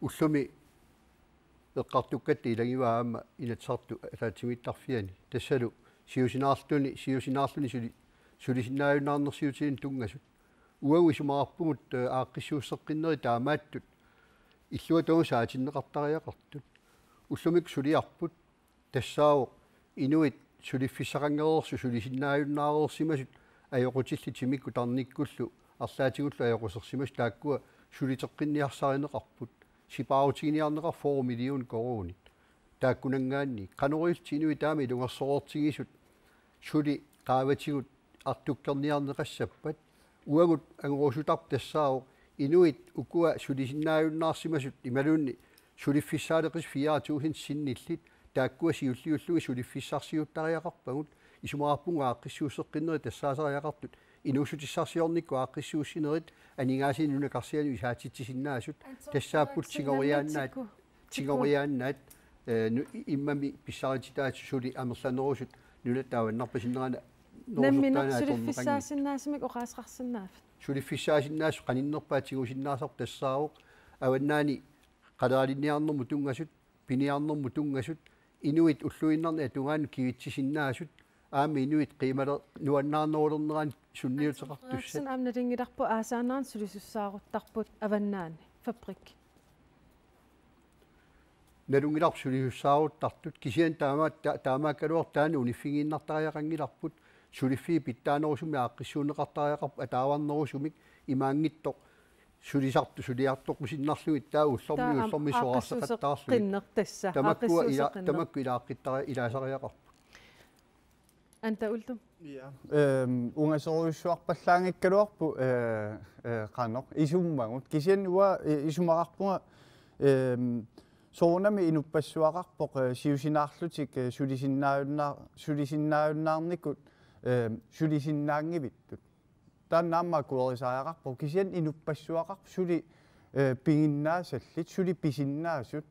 ullumi eqqartukkatta ilagivaa aamma Inatsisartut ataatsimiittarfianni. Tassalu siusinaarluni, siusinaarluni suli-, sulisinnaajunnaarnersiutilluunniit tunngasut. Uagut isumaqarpugut eh, aaqqissuuseqqinnerit taamaattut illuatungaatsinnut saatinneqartariaqartut. Ullumikkut suliarput tassaavoq inuit suliffissaqanngereersut sulisinnaajunnaarsimasut ajoqutillit timikkut tarnikkullu arlaatigullu ajoqusersimasut taakkua suliteqqinniarsarineqarput. Sipaarutiginiarneqarput fyrre million koruunit. Taakkunanngaanniit qanorillutik inuit taama ilungersoreertigisut suli qaavatigut artukkerniarneqassappat. Uagut angorusutarput tassaavoq inuit ukua sulisinnaajunnaarsimasut imaluunniit suliffissaaleqisut fire tusind sinnillit taakkua siulliullugit suliffissarsiuttariaqarpagut. Isumaqarpunga aaqqissuuseqqinnerit tassaasariaqartut inuussutissarsiornikkut aaqqissuussinerit aningaasanik nunakarsianut isaatitsisinnaasut tassaapput tigoriaannaat tigoriaannaat eh, nu- i- immami pissarititaasut suli amerlanerusut nunatta avannarpasinnerani Nammineq suliffissaasinnaasumik oqaaseqarsinnaavat. Suliffissaasinnaasut qaninnerpaaq tigusinnaasarput tassaavoq avannaani qaleralinniarnermut tunngasut, piniarnermut tunngasut, inuit ulluinnarni tungaanut kivitsisinnaasut, aamma inuit qiimale- nuannaarnerulernerani sunniuteqartussat. Frederiksen aamma nalunngilarput aasaanerani sulisussaaruttarput avannaani Fabrik. Nalunngilarput sulisussaaruttartut kisianni taama- ta- taamaakkaluartoq taanna uniffigiinnartariaqanngilarput suliffiit pitsaanerusumik aaqqissuunneqartariaqarput ataavarnerusumik imaanngitsoq sulisartut suliartoqqusinnarlugit taava ullormiit ullormiit soraarseqattaarlugit. Qinnert tassa. Tamakkua ila- tamakku ilaaqqittaa- ilaasariaqarput. Anda Uldum. Ja. Ehm, ungasorujussuarpallaanngikkaluarpoq eh, eh, qanoq isummagut. Kisianni uanga eh, isumaqarpunga ehm, soorunami inuppassuaqarpoq eh, siusinaarlutik eh, sulisinnaajunna- sulisinnaajunnaarnikut ehm, sulisinnaanngivittut. Taanna aamma akuerisariaqarpoq kisianni inuppassuaqarpoq suli eh, piginnaasallit, suli pisinnaasut,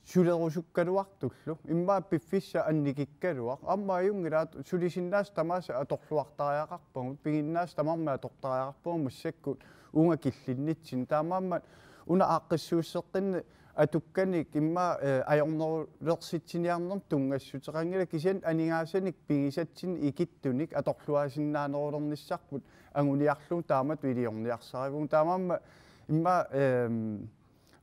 sulerusukkaluartullu, immaqa piffissaq annikikkaluaq, aamma ajunngilaat sulisinnaasut tamaasa atorluartariaqarpagut, piginnaasut tamarmik atortariaqarpagut massakkut uunga killinnitsinni, taamaammat una aaqqissuusseqqinneq atukkanik immaqa eh, ajornerulersitsiniarnermut tunngassuteqanngilaq kisianni aningaasanik pigisatsinnik ikittunik atorluaasinnaanerulernissarput anguniarlugu taamatut iliorniarsarivugut. Taamaammat immaqa ehm,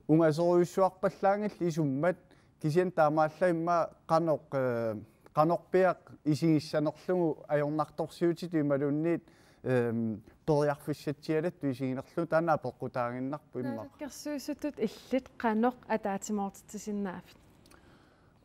ungasorujussuarpallaanngillat isummat kisianni taamaallaat immaqa qanoq eh, qanorpiaq isigissanerlugu ajornartorsiutitut imaluunniit Ehm, periarfissatsialattut isiginerlugu taanna apeqqutaaginnarpoq immaqa. Naalakkersuisutut illit qanoq ataatsimoortitsisinnaavat?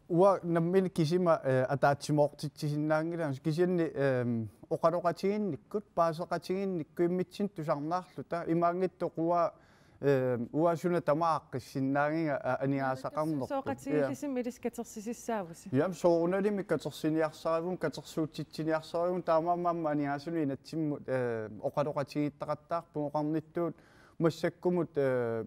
Uanga nammineq kisima, eh, ataatsimoortitsisinnaanngilara, kisianni, ehm, oqaloqatigiinnikkut, paaseqatigiinnikkut immitsinnut tusarnaarluta, imaanngitsoq uanga, ehm, uanga suna tamaat aaqqissinnaannginnama, a-, aningaasaqarnerput. Sooqatigiillisumik ilissi katersisissaavusi? Jam, soorunalimi katersiniarsarivunga, katersuutsitsiniarsarivunga, taamaammat aamma aningaasanut inatsimmut, eh, oqaloqatigiittaqattaarpunga, oqarnittut massakkumut, eh,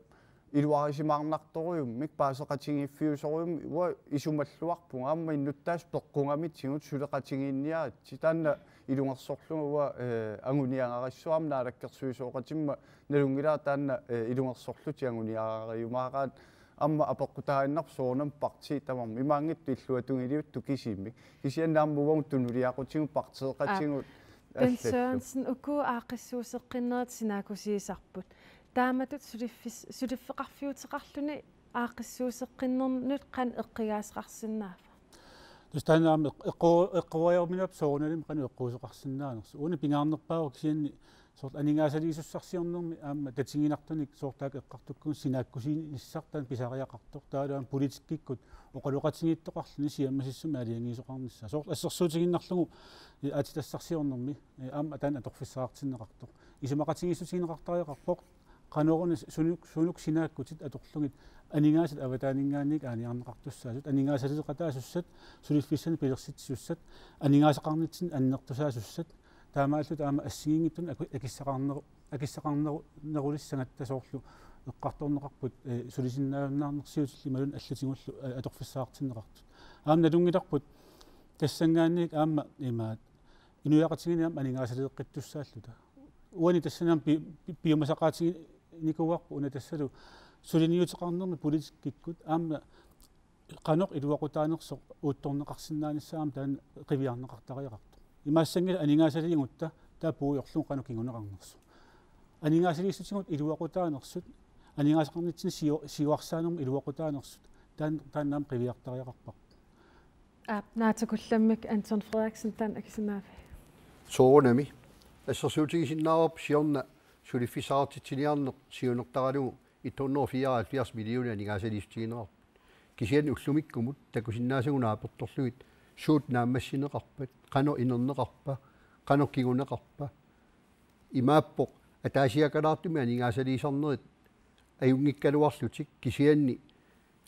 iluarisimaarnartorujummik, paaseqatigiiffiusorujummik, uanga isumalluarpunga, aamma innuttaasut peqqugamitigut suleqatigiinniaritsi, taanna ilungersorlunga uanga, eh, anguniagarissuarmi naalakkersuisooqatimma nalunngilara taanna, eh, ilungersorlutik anguniagarijumaaraat, aamma apeqqutaaginnarpoq soorunami partiit tamarmik, imaanngitsoq illuatungiliuttut kisimik. Kisianni aamma uagut tunuliaqutigut partiiqatigut. Aap. Bent allallu. Sørensen, uku aaqqissuusseqqinnerit sinaakkusiisarput. Taamatut suliffis-, suliffeqarfiuteqarluni aaqqissuusseqqinnernut qanoq eqqugaasaqarsinnaava? Tassa taanna aamma eq-, eqqu-, eqqugaajorminap soorunalimi qanoq eqquusoqarsinnaanersoq. Uani pingaarnerpaavoq kisianni soorlu aningaasaliisussarsiornermi aamma tatiginartunik soorlu taakku eqqartukkagut sinaakkusiinissaq taanna pisariaqartoq. Taavalu aamma politikkikkut oqaloqatigiittoqarluni siammasissumik aalajangiisoqarnissaa. Soorlu assersuutigiinnarlugu, eh, aatsitassarsiornermi, eh, aamma taanna atorfissaqartinneqartoq. Isumaqatigiissutigineqartariaqarpoq qanoruna sunuk, sunuk sinaakkutit atorlugit aningaasat avataaninngaanniit aalajangerneqartussaasut, aningaasaleeqataasussat, suliffissanik pilersitsisussat, aningaasaqarnitsinnik annertusaasussat, taamaallutik aamma assigiinngitsunik aku-, akissaqarneru-, akissaqarneru-, nerulissagatta soorlu eqqartorneqarput, eh, sulisinnaajunnaarnersiutillu imaluunniit allatigullu, eh, atorfissaqartinneqartut. Aamma nalunngilarput tassanngaanniit aamma imaat inuiaqatigiinni aamma aningaasaleeqqittussaalluta. Uani tassani aamma pi-, pi-, piumasaqaatiginikuuarput una tassalu suliniuteqarnermi politikkikkut aamma qanoq iluaqutaanersoq uuttorneqarsinnaanissaa aamma taanna qiviarneqartariaqartoq. Imaassanngilaq aningaasaliigutta taava puigorlugu qanoq kinguneqarnersoq. Aningaasaliissutigut iluaqutaanersut, aningaasaqarnitsinni siu-, siuarsaanermut iluaqutaanersut, taan-, taanna aamma qiviartariaqarparput. Aap, naatsukullammik Anton Frederiksen, taanna akissinnaavit? Soorunami. Assersuutigisinnaavarput siorna suliffissaqartitsiniarneq siunertaralugu et hundrede og fireoghalvfjerds millioner aningaasaliissutigineqarput. Kisianni ullumikkumut takusinnaasagut naapertorlugit suut naammassineqarpat, qanoq inerneqarpa, qanoq kinguneqarpa. Imaappoq ataasiakalaartumik aningaasaliisarnerit ajunngikkaluarlutik, kisianni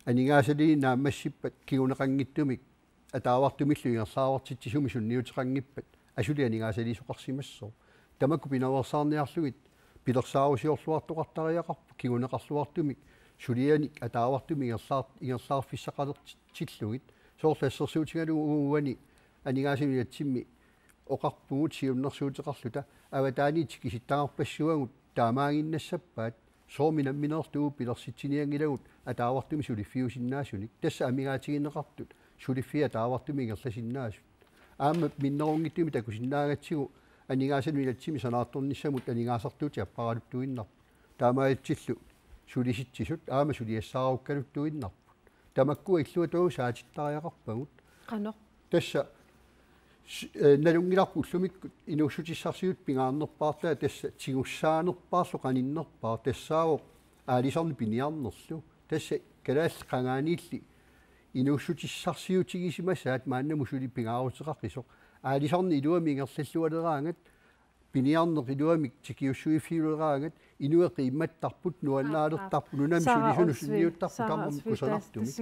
aningaasaliineq naammassippat kinguneqanngitsumik ataavartumillu ingerlaavartitsisumik sunniuteqanngippat asuli aningaasaliisoqarsimassooq. Tamakku pinaveersaarniarlugit pilersaarusiorluartoqartariaqarput kinguneqarluartumik sulianik ataavartumik ingerlaar-, ingerlaarfissaqalertillugit. Soorlu assersuutigalugu uani aningaasanut inatsimmi oqarpugut siunnersuuteqarluta avataaniit tikisittagarpassuagut taamaaginnassappat, soormi nammineerluta uagut pilersitsinianngilagut ataavartumik suliffiusinnaasunik, tassa amigaatigineqartut suliffiit ataavartumik ingerlasinnaasut. Aamma minnerunngitsumik takusinnaagatsigu aningaasanut inatsimmi sanaartornissamut aningaasartuutit apparaluttuinnarput. Taamaatsillu sulisitsisut aamma suliassaarukkaluttuinnarput. Tamakkua illuatungaatsiaat saatittariaqarpagut. Qanoq? Tassa s-, eh, nalunngilarput ullumikkut inuussutissarsiutit pingaarnerpaartaat tassa tigussaanerpaarlu qaninnerpaaq tassaavoq aalisarneq piniarnerlu. Tassa kalaallit qangaaniilli inuussutissarsiutigisimasaat maannamut suli pingaaruteqaqisoq. Aalisarneq iluamik ingerlallualeraangat, piniarneq iluamik tikiussuiffiuleraangat, inuit qiimmattarput, nuannaalertarput, nunami sulisunut sunniuttarput tamarmik kusanartumik.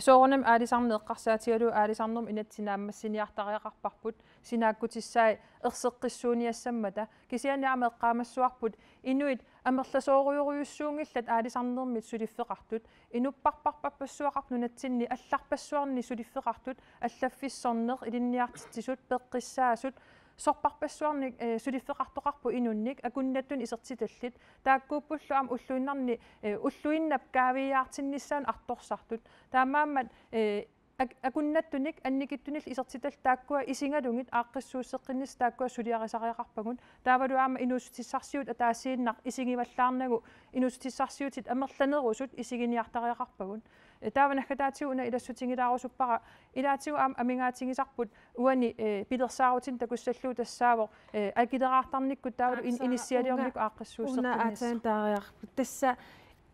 Soorunami aalisarneq eqqarsaatigalugu aalisarnermut inatsit naammassiniartariaqarparput, sinaakkutissaat erseqqissuuniassammata, kisianni aamma eqqaamassavarput inuit amerlasoorujorujussuunngillat aalisarnermit suliffeqartut, inupparparpappassuaqartut nunatsinni allarpassuarni suliffeqartut, allaffissorneq, ilinniartitsisut, peqqissaasut, sorpassuarnik, eh, suliffeqartoqarpoq inunnik, akunnattunik isertitallit, taakkuuppullu aamma ulluinnarni, eh, ulluinnap kaaviiaartinnissaanut artorsartut. Taamaammat, eh, Ak-, akunnattunik annikitsunillu isertitallit taakkua isigalugit aaqqissuusseqqinnissaq taakkua suliarisariaqarpagut. Taavalu aamma inuussutissarsiut ataasiinnaq isigivallaarnagu inuussutissarsiutit amerlanerusut isiginiartariaqarpagut. Eh, taava naggataatigut una ilassutigilaarusuppara, ilaatigut aamma amigaatigisarput uani, eh, pilersaarutinni takussallugu tassaavoq, eh, akileraartarnikkut taavalu in-, inissialiornikkut aaqqissuusseqqinnissaq. Una aatsaat taariarput. Tassa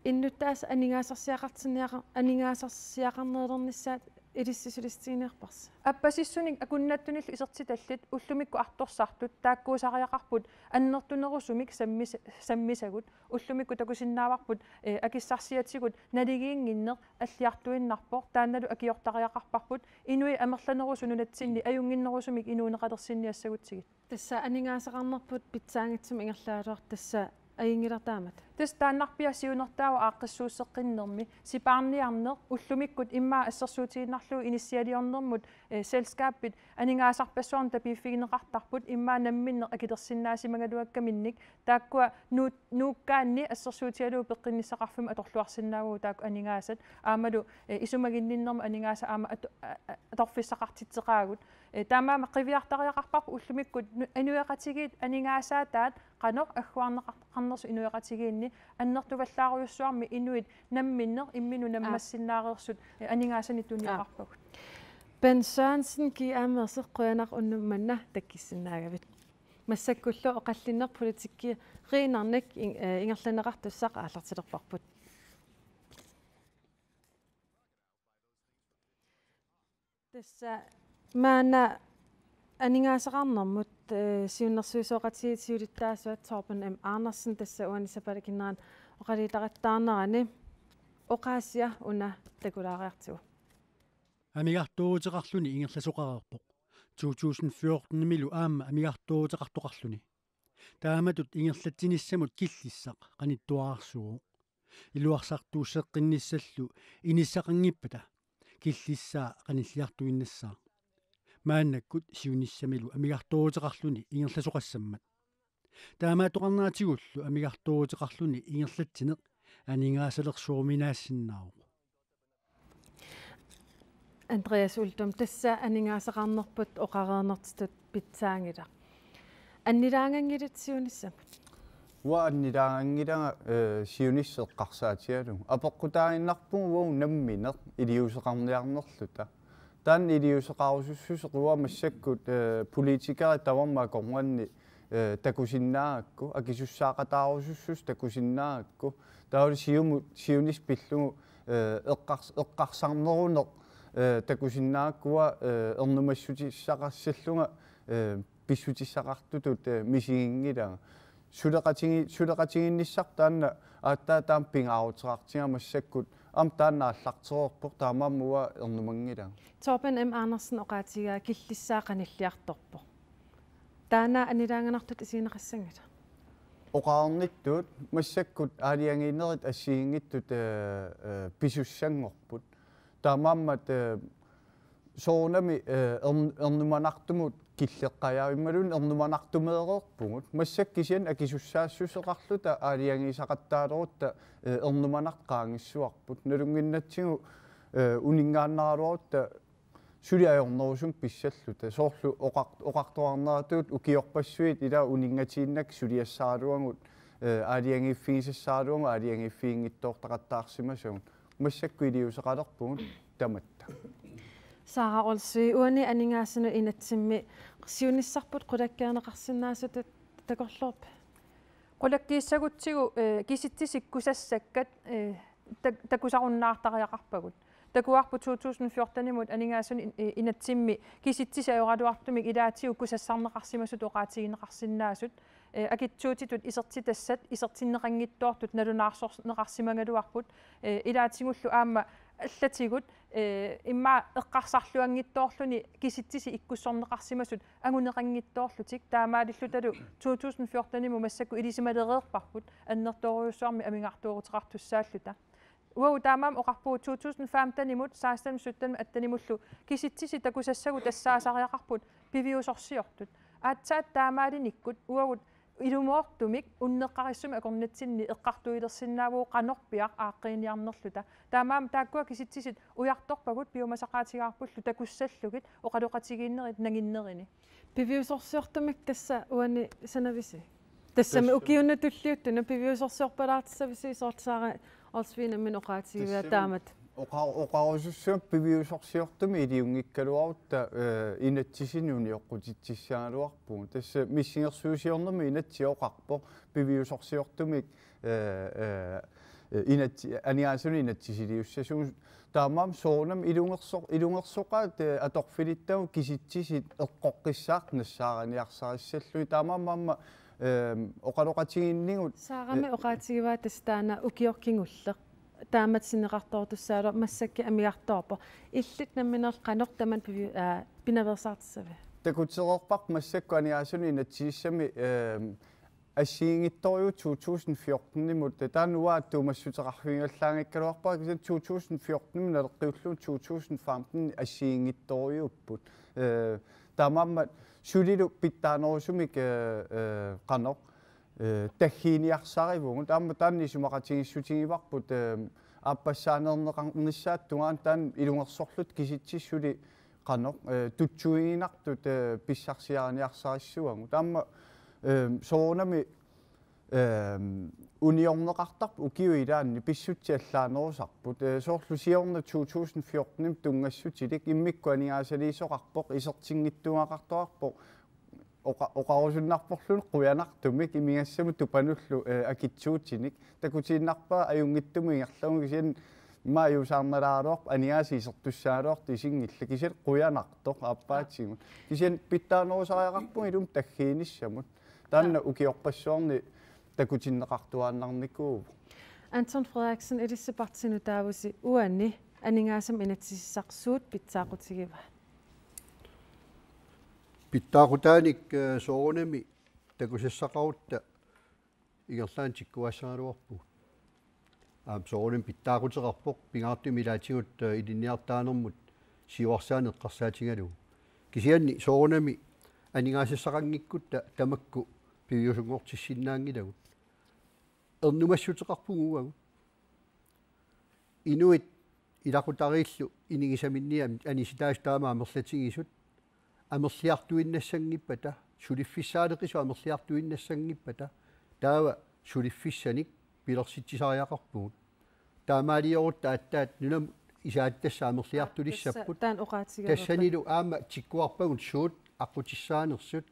innuttaasut aningaasarsiaqartinniaqa-, aningaasarsiaqarnerulernissaat ilissi sulissutiginiarparsi? Appasissunik akunnattunillu isertitallit ullumikkut artorsartut taakkuusariaqarput annertunerusumik sammis-, sammisagut. Ullumikkut takusinnaavarput, eh, akissarsiatigut naligiinnginneq alliartuinnarpoq, taannalu akiortariaqarparput inuit amerlanerusut nunatsinni ajunnginnerusumik inuuneqalersinniassagutsigit. Tassa aningaasaqarnerput pitsaanngitsumik ingerlagaluartoq tassa ajunngilartaammat. Tassa taannarpiaq siunertaavoq aaqqissuusseqqinnermi, sipaarniarneq, ullumikkut immaqa assersuutigiinnarlugu inissialiornermut, eh, selskabit aningaasarpassuarnik tapiiffigineqartarput immaqa namminneq akilersinnaasimagaluakkaminnik, taakkua nuu-, nuukkaanni assersuutigalugu peqqinnissaqarfimmut atorluarsinnaavugut taakku aningaasat, aammalu, eh, isumaginninnermut aningaasat aamma at-, a-, a-, atorfissaqartitseqaagut. Eh, taamaammat qiviartariaqarparput ullumikkut nu-, inuiaqatigiit aningaasaataat qanoq agguarneqarnersut inuiaqatigiinni annertuvallaarujussuarmik inuit namminneq imminut nammassinnaareersut, eh, aningaasanik tunioqarpagut. Bent Sørensen, G A Mørsik, qujanaq unnuk manna takkissinnaagavit. Massakkullu oqallinneq politikkiinnarnik in-, eh, ingerlanneqartussaq aallartilerparput. Tassa maanna aningaasaqarnermut, eh, siunnersuisoqatigiit siulittaasuat Torben M. Andersen tassa uani sapaatip akunnerani oqaluttuarisarnerani oqaasia una takulaariartigu. Amigartooruteqarluni ingerlasoqareerpoq. To tusind fjortenimilu aamma amigartooruteqartoqarluni. Taamatut ingerlatsinissamut killissaq qanittuararsuuvoq. Iluarsartuusseqqinnissallu inissaqanngippata killissaa qanilliartuinnassaaq. Maannakkut siunissamilu amigartooruteqarluni ingerlasoqassammat. Taamaattoqarneratigullu amigartooruteqarluni ingerlatsineq aningaasalersoruminaassinnaavoq. Andreas Uldum, tassa aningaasaqarnerput oqareernertutut pitsaanngilaq. Annilaanganngilat siunissamut? Uanga annilaanganngilanga, eh, siunissaq eqqarsaatigalugu. Apeqqutaaginnarpugut uagut nammineq iliuuseqarniarnerluta. Taanna iliuuseqarusussuseq uanga massakkut, eh, politikerit tamarmik akornanni, eh, takusinnaagakku, akisussaaqataarusussuseq takusinnaagakku. Taavalu siumut, siunissaq pillugu, eh, eqqars-, eqqarsarneruneq, eh, takusinnaagakku uanga, eh, ernumassutissaqassallunga, eh, pissutissaqartutut, eh, misiginngilanga. Suleqatigi-, suleqatigiinnissaq taanna aatsaat taama pingaaruteqartigaara massakkut, aamma taanna aallartereerpoq, taamaammat uanga ernumanngilanga. Torben M. Andersen oqaatigaa killissaa qanilliartorpoq. Taanna annilaanganartutut isigineqassanngilaq. Oqarnittut massakkut aalajangiinerit assigiinngitsut, eh, eh, pisussanngorput. Taamaammat, eh, soorunami, eh, ern-, ernumanartumut killeqqajavimmalluni ernumanartumeereerpugut. Massakkut kisianni akisussaassuseqarluta aalajangiisaqattaalerutta, eh, ernumanartoq qaangissuarput. Nalunnginnatsigu, eh, uninngaannaraluarutta suli ajornerusumik pissalluta. Soorlu oqart-, oqartoqarneratut ukiorpassuit ila uninngatiinnaq suliassaraluagut, eh, aalajangiiffigisassaraluagut, aalajangiiffiginngitsoortaqattaarsimasagut. Massakkut iliuuseqalerpugut tamatta. Sara Olsvig, uani aningaasanut inatsimmi siunissarput qulakkeerneqarsinnaasutut takorloorpit? Qulakkiissagutsigu, eh, kisitsisit kusassakkat, eh, tak-, takusarunnaartariaqarpagut. Takuarput to tusind fjortenimut aningaasanut in-, eh, inatsimmi kisitsisit ajoraluartumik ilaatigut kusassarneqarsimasutut oqaatigineqarsinnaasut. Eh, akitsuutitut isertitassat, isertinneqanngitsoortut nalunaarsorneqarsimagaluarput. Eh, ilaatigullu aamma allatigut, eh, immaqa eqqarsarluanngitsoorluni kisitsisit ikkussorneqarsimasut anguneqanngitsoorlutik, taamaalillutalu to tusind fjortenimut massakkut ilisimalereerparput annertoorujussuarmik amigartooruteqartussaalluta. Uagut taamaammat oqarpugut to tusind femtenimut, sekstenimut, syttenimut, attenimullu kisitsisit takusassagut tassaasariaqarput piviusorsiortut. Aatsaat taamaalinikkut uagut Ilumoortumik unneqqarissumik akornatsinni eqqartuilersinnaavugut qanorpiaq aaqqiiniarnerluta. Taamaammat taakkua kisitsisit ujartorpagut piumasaqaatigaarpullu takussallugit oqaloqatigiinnerit nanginnerini. Piviusorsiortumik tassa uani sanavisi? Tassami tassa ukiuni tulliuttuni piviusorsiorpalaartissavisi soorlu Sara Olsvig nammineq oqaatigivaa tassami taamatut. Oqa-, oqarusussuaq piviusorsiortumik iliunngikkaluarutta, eh, inatsisinik unioqqutitsissagaluarpugut. Tassa missingersuusiornermi inatsit oqarpoq piviusorsiortumik, eh, eh, inatsi-, aningaasanut inatsisiliussasugut. Taamaammat soorunami ilungerso-, ilungersoqaat, eh, atorfilittagut kisitsisit eqqoqqissaartut nassaariniarsarissallugit. Taamaammat aamma, eh, oqaloqatigiinnigut. Saarami eh, oqaatigivaa tassa taanna ukioq kingulleq taamatut sinneqartoortussaagaluarpoq, massakkut amigartoorpoq. Illit nammineq qanoq tamanna pivi-, aa, pinaveersaartissaviuk? Takutereerparput massakkut aningaasanut inatsisissami, eh, assigiinngitsorujuuvoq to tusind fjortenimut, taanna uanga attuumassuteqarfigigallaanngikkaluarpara, kisianni to tusind fjortenimut naleqqiullugu to tusind femten assigiinngitsorujuupput. Eh, taamaammat sulilu pitsaanerusumik, eh, eh, qanoq, eh, taggiiniarsarivugut. Aamma taanna isumaqatigiissutigivarput, eh, aappassaaneerneqarnissaata tungaanut taanna ilungersorluta kisitsisut suli qanoq, eh, tutsuiginartut, eh, pissarsiariniarsarissavagut. Taama, eh, soorunami, eh, uniorneqartarput ukiup ilaanni pissutsit allaanerusarput. Eh, soorlu siorna to tusind fjortenimut tunngassutilik immikkut aningaasaliisoqarpoq, isertinngitsuugaqartoqarpoq, oqa-, oqarusunnarporluni qujanartumik imigassamut tupanullu, eh, akitsuutinik. Takutiinnarpara ajunngitsumik ingerlavugut, kisianni immaqa ajuusaarnalaaraluarpoq, aningaasat isertussaagaluartut isinngillat, kisianni qujanartoq aappaatigut. Kisianni pitsaanerusariaqarpugut ilumut taggiinissamut. Taanna ukiorpassuarni takutinneqartuaannarnikuuvoq. Anton Frederiksen, ilissi partii nutaavusi uani aningaasanut inatsisissaq suut pitsaaqutigivaat? Pitsaaqutaanik, eh, soorunami takusassaqarutta ingerlaannaq tikkuassagaluarpugut. Aamma soorunami pitsaaquteqarpoq pingaartumik ilaatigut, eh, ilinniartitaanermut siuarsaaneq eqqarsaatigalugu. Kisianni soorunami aningaasassaqanngikkutta tamakku piviusunngortissinnaanngilagut. Ernumassuteqarpugut uagut. Inuit ilaqutariillu inigisaminniit anisitaasut taama amerlatigisut amerliartuinnassanngippata, suliffissaaleqisut amerliartuinnassanngippata, taava suliffissanik pilersitsisariaqarpugut. Taamaaliorutta aatsaat nunamut isaatitassat amerliartulissapput. Tassa taanna oqaatigaluarpat. Tassanilu aamma tikkuarpagut suut aqqutissaanersut.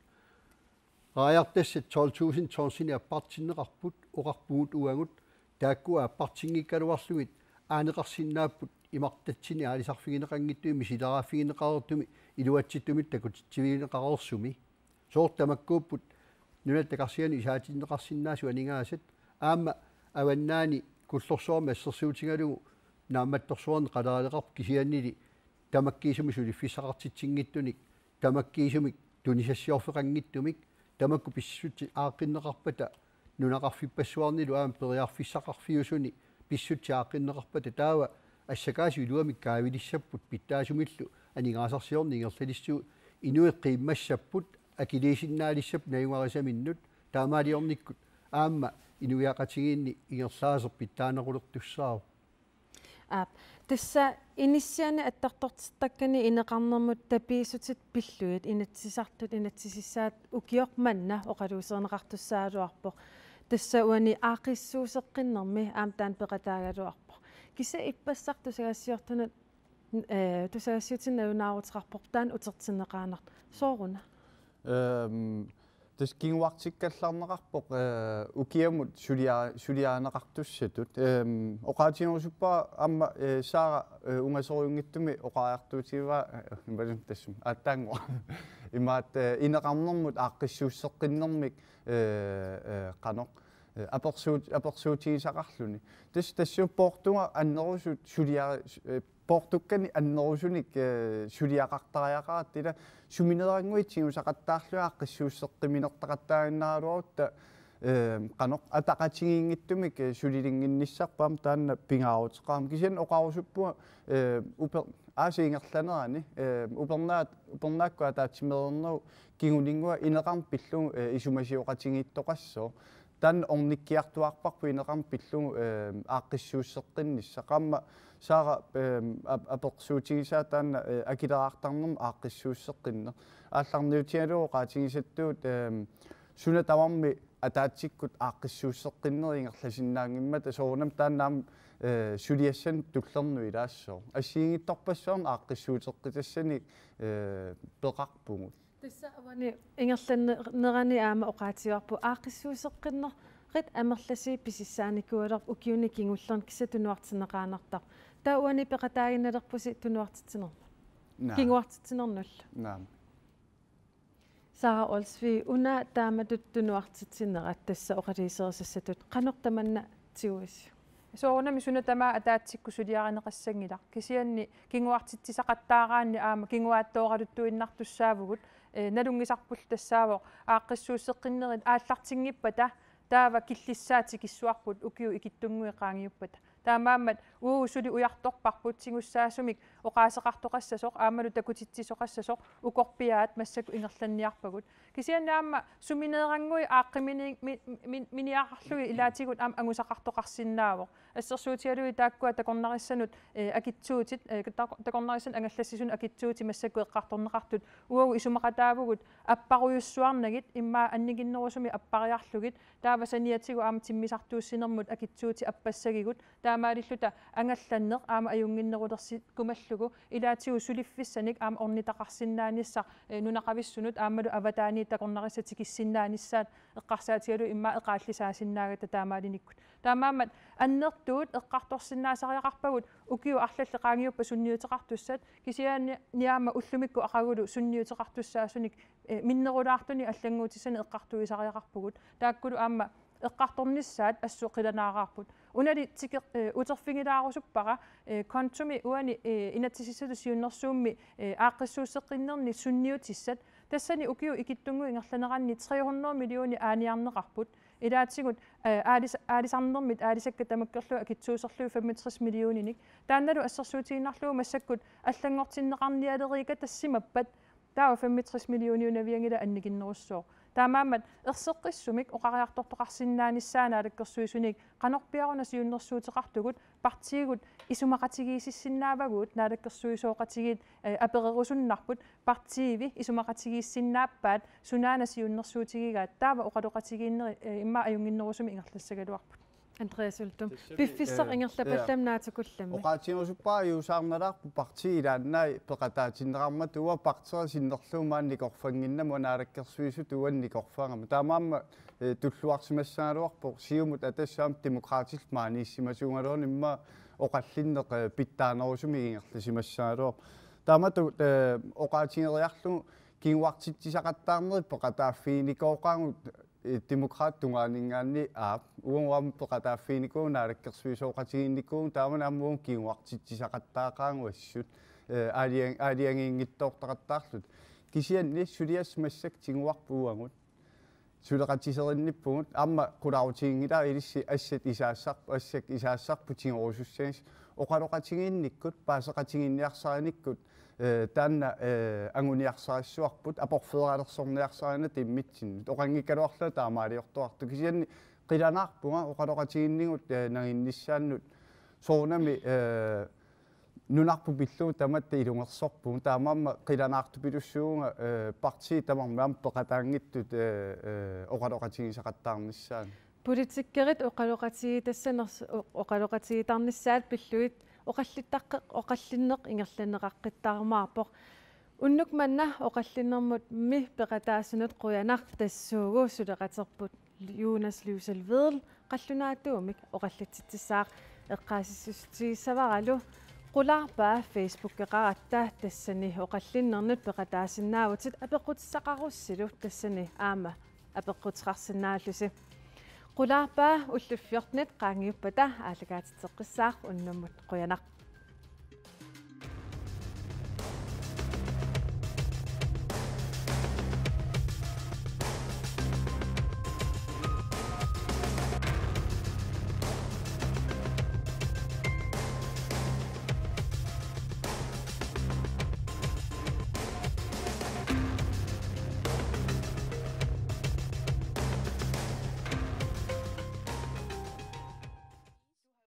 Raajartassat tolv tusind tonsinik appartinneqarput, oqarpugut uagut, taakku appartinngikkaluarlugit aaneqarsinnaapput imartatsinnik aalisarfigineqanngitsumik misileraaffigineqareersumik iluatsittumik takutitsivigineqareersumik. Soorlu tamakkuupput nunat takarsianut isaatinneqarsinnaasut aningaasat, aamma avannaani Kullorsuarmi assersuutigalugu naammattorsuarnik qaleraaleqarpoq, kisiannili tamakkiisumik suliffissaqartitsinngitsunik, tamakkiisumik tunisassiorfeqanngitsumik, tamakku pissutsit aaqqinneqarpata nunaqarfippassuarnilu aamma periarfissaqarfiusuni pissutsit aaqqinneqarpata, taava assakaasut iluamik kaavilissapput pitsaasumillu aningaasarsiorneq ingerlalissuugut, inuit qiimmassapput akiliisinnaalissapput najugaqarfimminnut, taamaaliornikkut aamma inuiaqatigiinni ingerlaaseq pitsaanerulertussaavoq. Aap, tassa inissianik attartortittakkani ineqarnermut tapiissutit pillugit inatsisartut inatsisissaat ukioq manna oqaluuserineqartussaagaluarpoq. Tassa uani aaqqissuusseqqinnermi aamma taanna peqataagaluarpoq. Kisianni ippassaq tusagassiortunut, eh, tusagassiutinut nalunaaruteqarpoq taanna utertinneqaannartoq. Sooruna? Ehm, tassa kinguartikkallarneqarpoq, eh, ukiamut sulia-, suliarineqartussatut. Ehm, oqaatigerusuppara aamma, eh, Sara, eh, ungasorujunngitsumik oqariartuutigivaa, eh, imaluunniit tassami aatsaannguaq. Imaattoq, eh, ineqarnermut aaqqissuusseqqinnermik, eh, eh, qanoq, eh, apersuut-, apersuutigisaqarluni. Tassa, tassa poortunga annerusut sulia-, eh, poortukkanik annerusunik, eh, suliaqartariaqaratta, ila suminerannguit tigusaqattaarlugit aaqqissuusseqqimminertaqattaaginnaraluarutta, Ehm, qanoq ataqatigiinngitsumik, eh, sulilinnginnissarput aamma taanna pingaaruteqarami. Kisianni oqarusuppunga, eh, uper-, aasiit ingerlanerani, eh, upernaat-, upernaakkut ataatsimeereernerup kinguninngua ineqarneq pillugu, eh, isumasioqatigiittoqassaaq. Taanna ornikkiartuaarparput ineqarneq pillugu, eh, aaqqissuusseqqinnissaq. Aamma Saara, eh, ap-, apersuutigisaa taanna, eh, akileraartarnermut aaqqissuusseqqinneq. Aallarniutigalugu oqaatigisattut, eh, suna tamarmi ataatsikkut aaqqissuusseqqinneri ingerlasinnaanngimmata soorunami taanna aamma, eh, suliassanut tullernut ilaassooq. Assigiinngitsorpassuarnik aaqqissuuteqqitassanik, eh, peqarpugut. Tassa uani ingerlannerani aamma oqaatigivarput aaqqissuusseqqinnerit amerlasuut pisissaanikuugaluarput ukiuni kingullerni kisianni tunuartinneqaannartarput. Taava uani peqataaginnalerpusi tunuartitsinermut. Naa. Kinguartitsinernullu. Naa. Sara Olsvig, una taamatut tunuartitsinerat tassa oqaluuserisassatut qanoq tamanna tiguisi? Soorunami suna tamaat ataatsikkut suliarineqassanngilaq. Kisianni kinguartitsisaqattaaraanni aamma kinguaattooralutuinnartussaavugut, eh, nalunngisarpullu tassaavoq aaqqissuusseqqinnerit aallartinngippata taava killissaat tikissuarput ukiut ikittunnguit qaangiuppata. Taamaammat uagut suli ujartorparput tigussaasumik oqaaseqartoqassasoq aammalu takutitsisoqassasoq ukorpiaat massakkut ingerlanniarpagut. Kisianni aamma sumineerannguit aaqqimini-, mi-, mi-, miniaqarlugit ilaatigut aamma angusaqartoqarsinnaavoq. Assersuutigalugu taakkua takornarissanut, eh, akitsuutit, eh, tak-, takornarissanut angallassisunut akitsuutit massakkut eqqartorneqartut uagut isumaqataavugut apparujussuarnagit immaqa annikinnerusumik appariarlugit taava saniatigut aamma timmisartuussinermut akitsuutit appassagigut taamaalilluta angallanneq aamma ajunnginnerulersikkumallugu ilaatigut suliffissanik aamma ornitaqarsinnaanissaq, eh, nunaqavissunut aammalu avataaniit takornarissat tikissinnaanissaat eqqarsaatigalugu immaqa eqaallisaasinnaagatta taamaalinikkut. Taamaammat annertuut eqqartorsinnaasariaqarpagut ukiut arlallit qaangiuppata sunniuteqartussat kisianni aamma ullumikkut aqagulu sunniuteqartussaasunik, eh, minnerulaartunik allannguutissanik eqqartuisariaqarpugut. Taakkulu aamma eqqartornissaat assut qilanaaraarput. Unali tike-, eh, uterfigilaarusuppara, eh, kontomi uani, eh, inatsisissatut siunnersuummi, eh, aaqqissuusseqqinnerni sunniutissat. Tassani ukiut ikittunnguit ingerlaneranni tre hundrede millioner aaniarneqarput. Ilaatigut, eh, aalis-, aalisarnermit aalisakkat tamakkerlugu akitsuuserlugit femogtres millioninik. Taannalu assersuutigiinnarlugu massakkut allanngortinneqarnialeriikkatassimappat taava femogtres millioniunavianngilaq annikinnerussooq. Taamaammat erseqqissumik oqariartortoqarsinnaanissaa naalakkersuisunik qanorpiaq una siunnersuuteqartugut partiigut isumaqatigiississinnaavagut naalakkersuisooqatigiit, eh, apererusunnarput partiivi isumaqatigiissinnaappaat sunaana siunnersuutigigaat taava oqaloqatigiinneri, eh, immaqa ajunnginnerusumik ingerlassagaluarput. Andreas Uldum. Tassami, piffissaq, eh, ingerlapallammi, ja, naatsukullammik. Oqaatigerusuppara ajuusaarnalaarpoq partiit ilaannaat peqataatinneqarmata uanga partiia sinnerlugu maani nikorfannginnama uanga naalakkersuisutut uani nikorfagama. Taamaammat, eh, tulluarsimassagaluarpoq Siumut Atassut aamma Demokraatillu maaniissimasuugaluaruni immaqa oqallinneq, eh, pitsaanerusumik ingerlasimassagaluarpoq. Taamatut, eh, oqaatigeriarlugu kinguartitsisaqattaarnerit peqataaffiginikooqaagut, eh, Demokraatit tungaaninngaanniit aap. Uagut aamma peqataaffiginikuugut naalakkersuisooqatigiinnikuugut taamani aamma uagut kinguartitsisaqattaaqaagut assut. Eh, aalajan-, aalajangiinngitsoortaqattaarluta. Kisianni suliassat massakkut tiguarput uagut. Suleqatiserinnippugut aamma qularutiginngilara ilissi assat isaassarp-, assak isaassarput tigorusussagisi oqaloqatigiinnikkut, paaseqatigiinniarsarinikkut, eh, taanna, eh, anguniarsarissuarput, aporfeeralersorniarsarinatta immitsinnut. Oqanngikkaluarlunga taamaaliortuartut. Kisianni qilanaarpunga oqaloqatigiinnigut, eh, nanginnissaannut soorunami, eh, nunarput pillugu tamatta ilungersorpugut. Taamaammat qilanaartupilussuuvunga, eh, partiit tamarmik aamma peqataanngitsut, eh, eh, oqaloqatigisaqattaarnissaannut. Politikerit oqaloqatigiitassanersoq, o-, oqaloqatigiittarnissaat pillugit oqallittaqqe-, oqallinneq ingerlanneqaqqittarumaarpoq. Unnuk manna oqallinnermut mi peqataasunut qujanaq tassuugu suleqaterput Jonas Lyusel Vedel qallunaatuumik oqallitsitsissaaq. Eqqaasitsissutigissavaralu qulaarpaa Facebookeqaratta, tassani oqallinnernut peqataasinnaavutit apeqqutissaqarussilu tassani aamma apeqquteqarsinnaallusi. Qulaarpaa ullut fjortenit qaangiuppata aallakaatitseqqissaaq, unnummut qujanaq.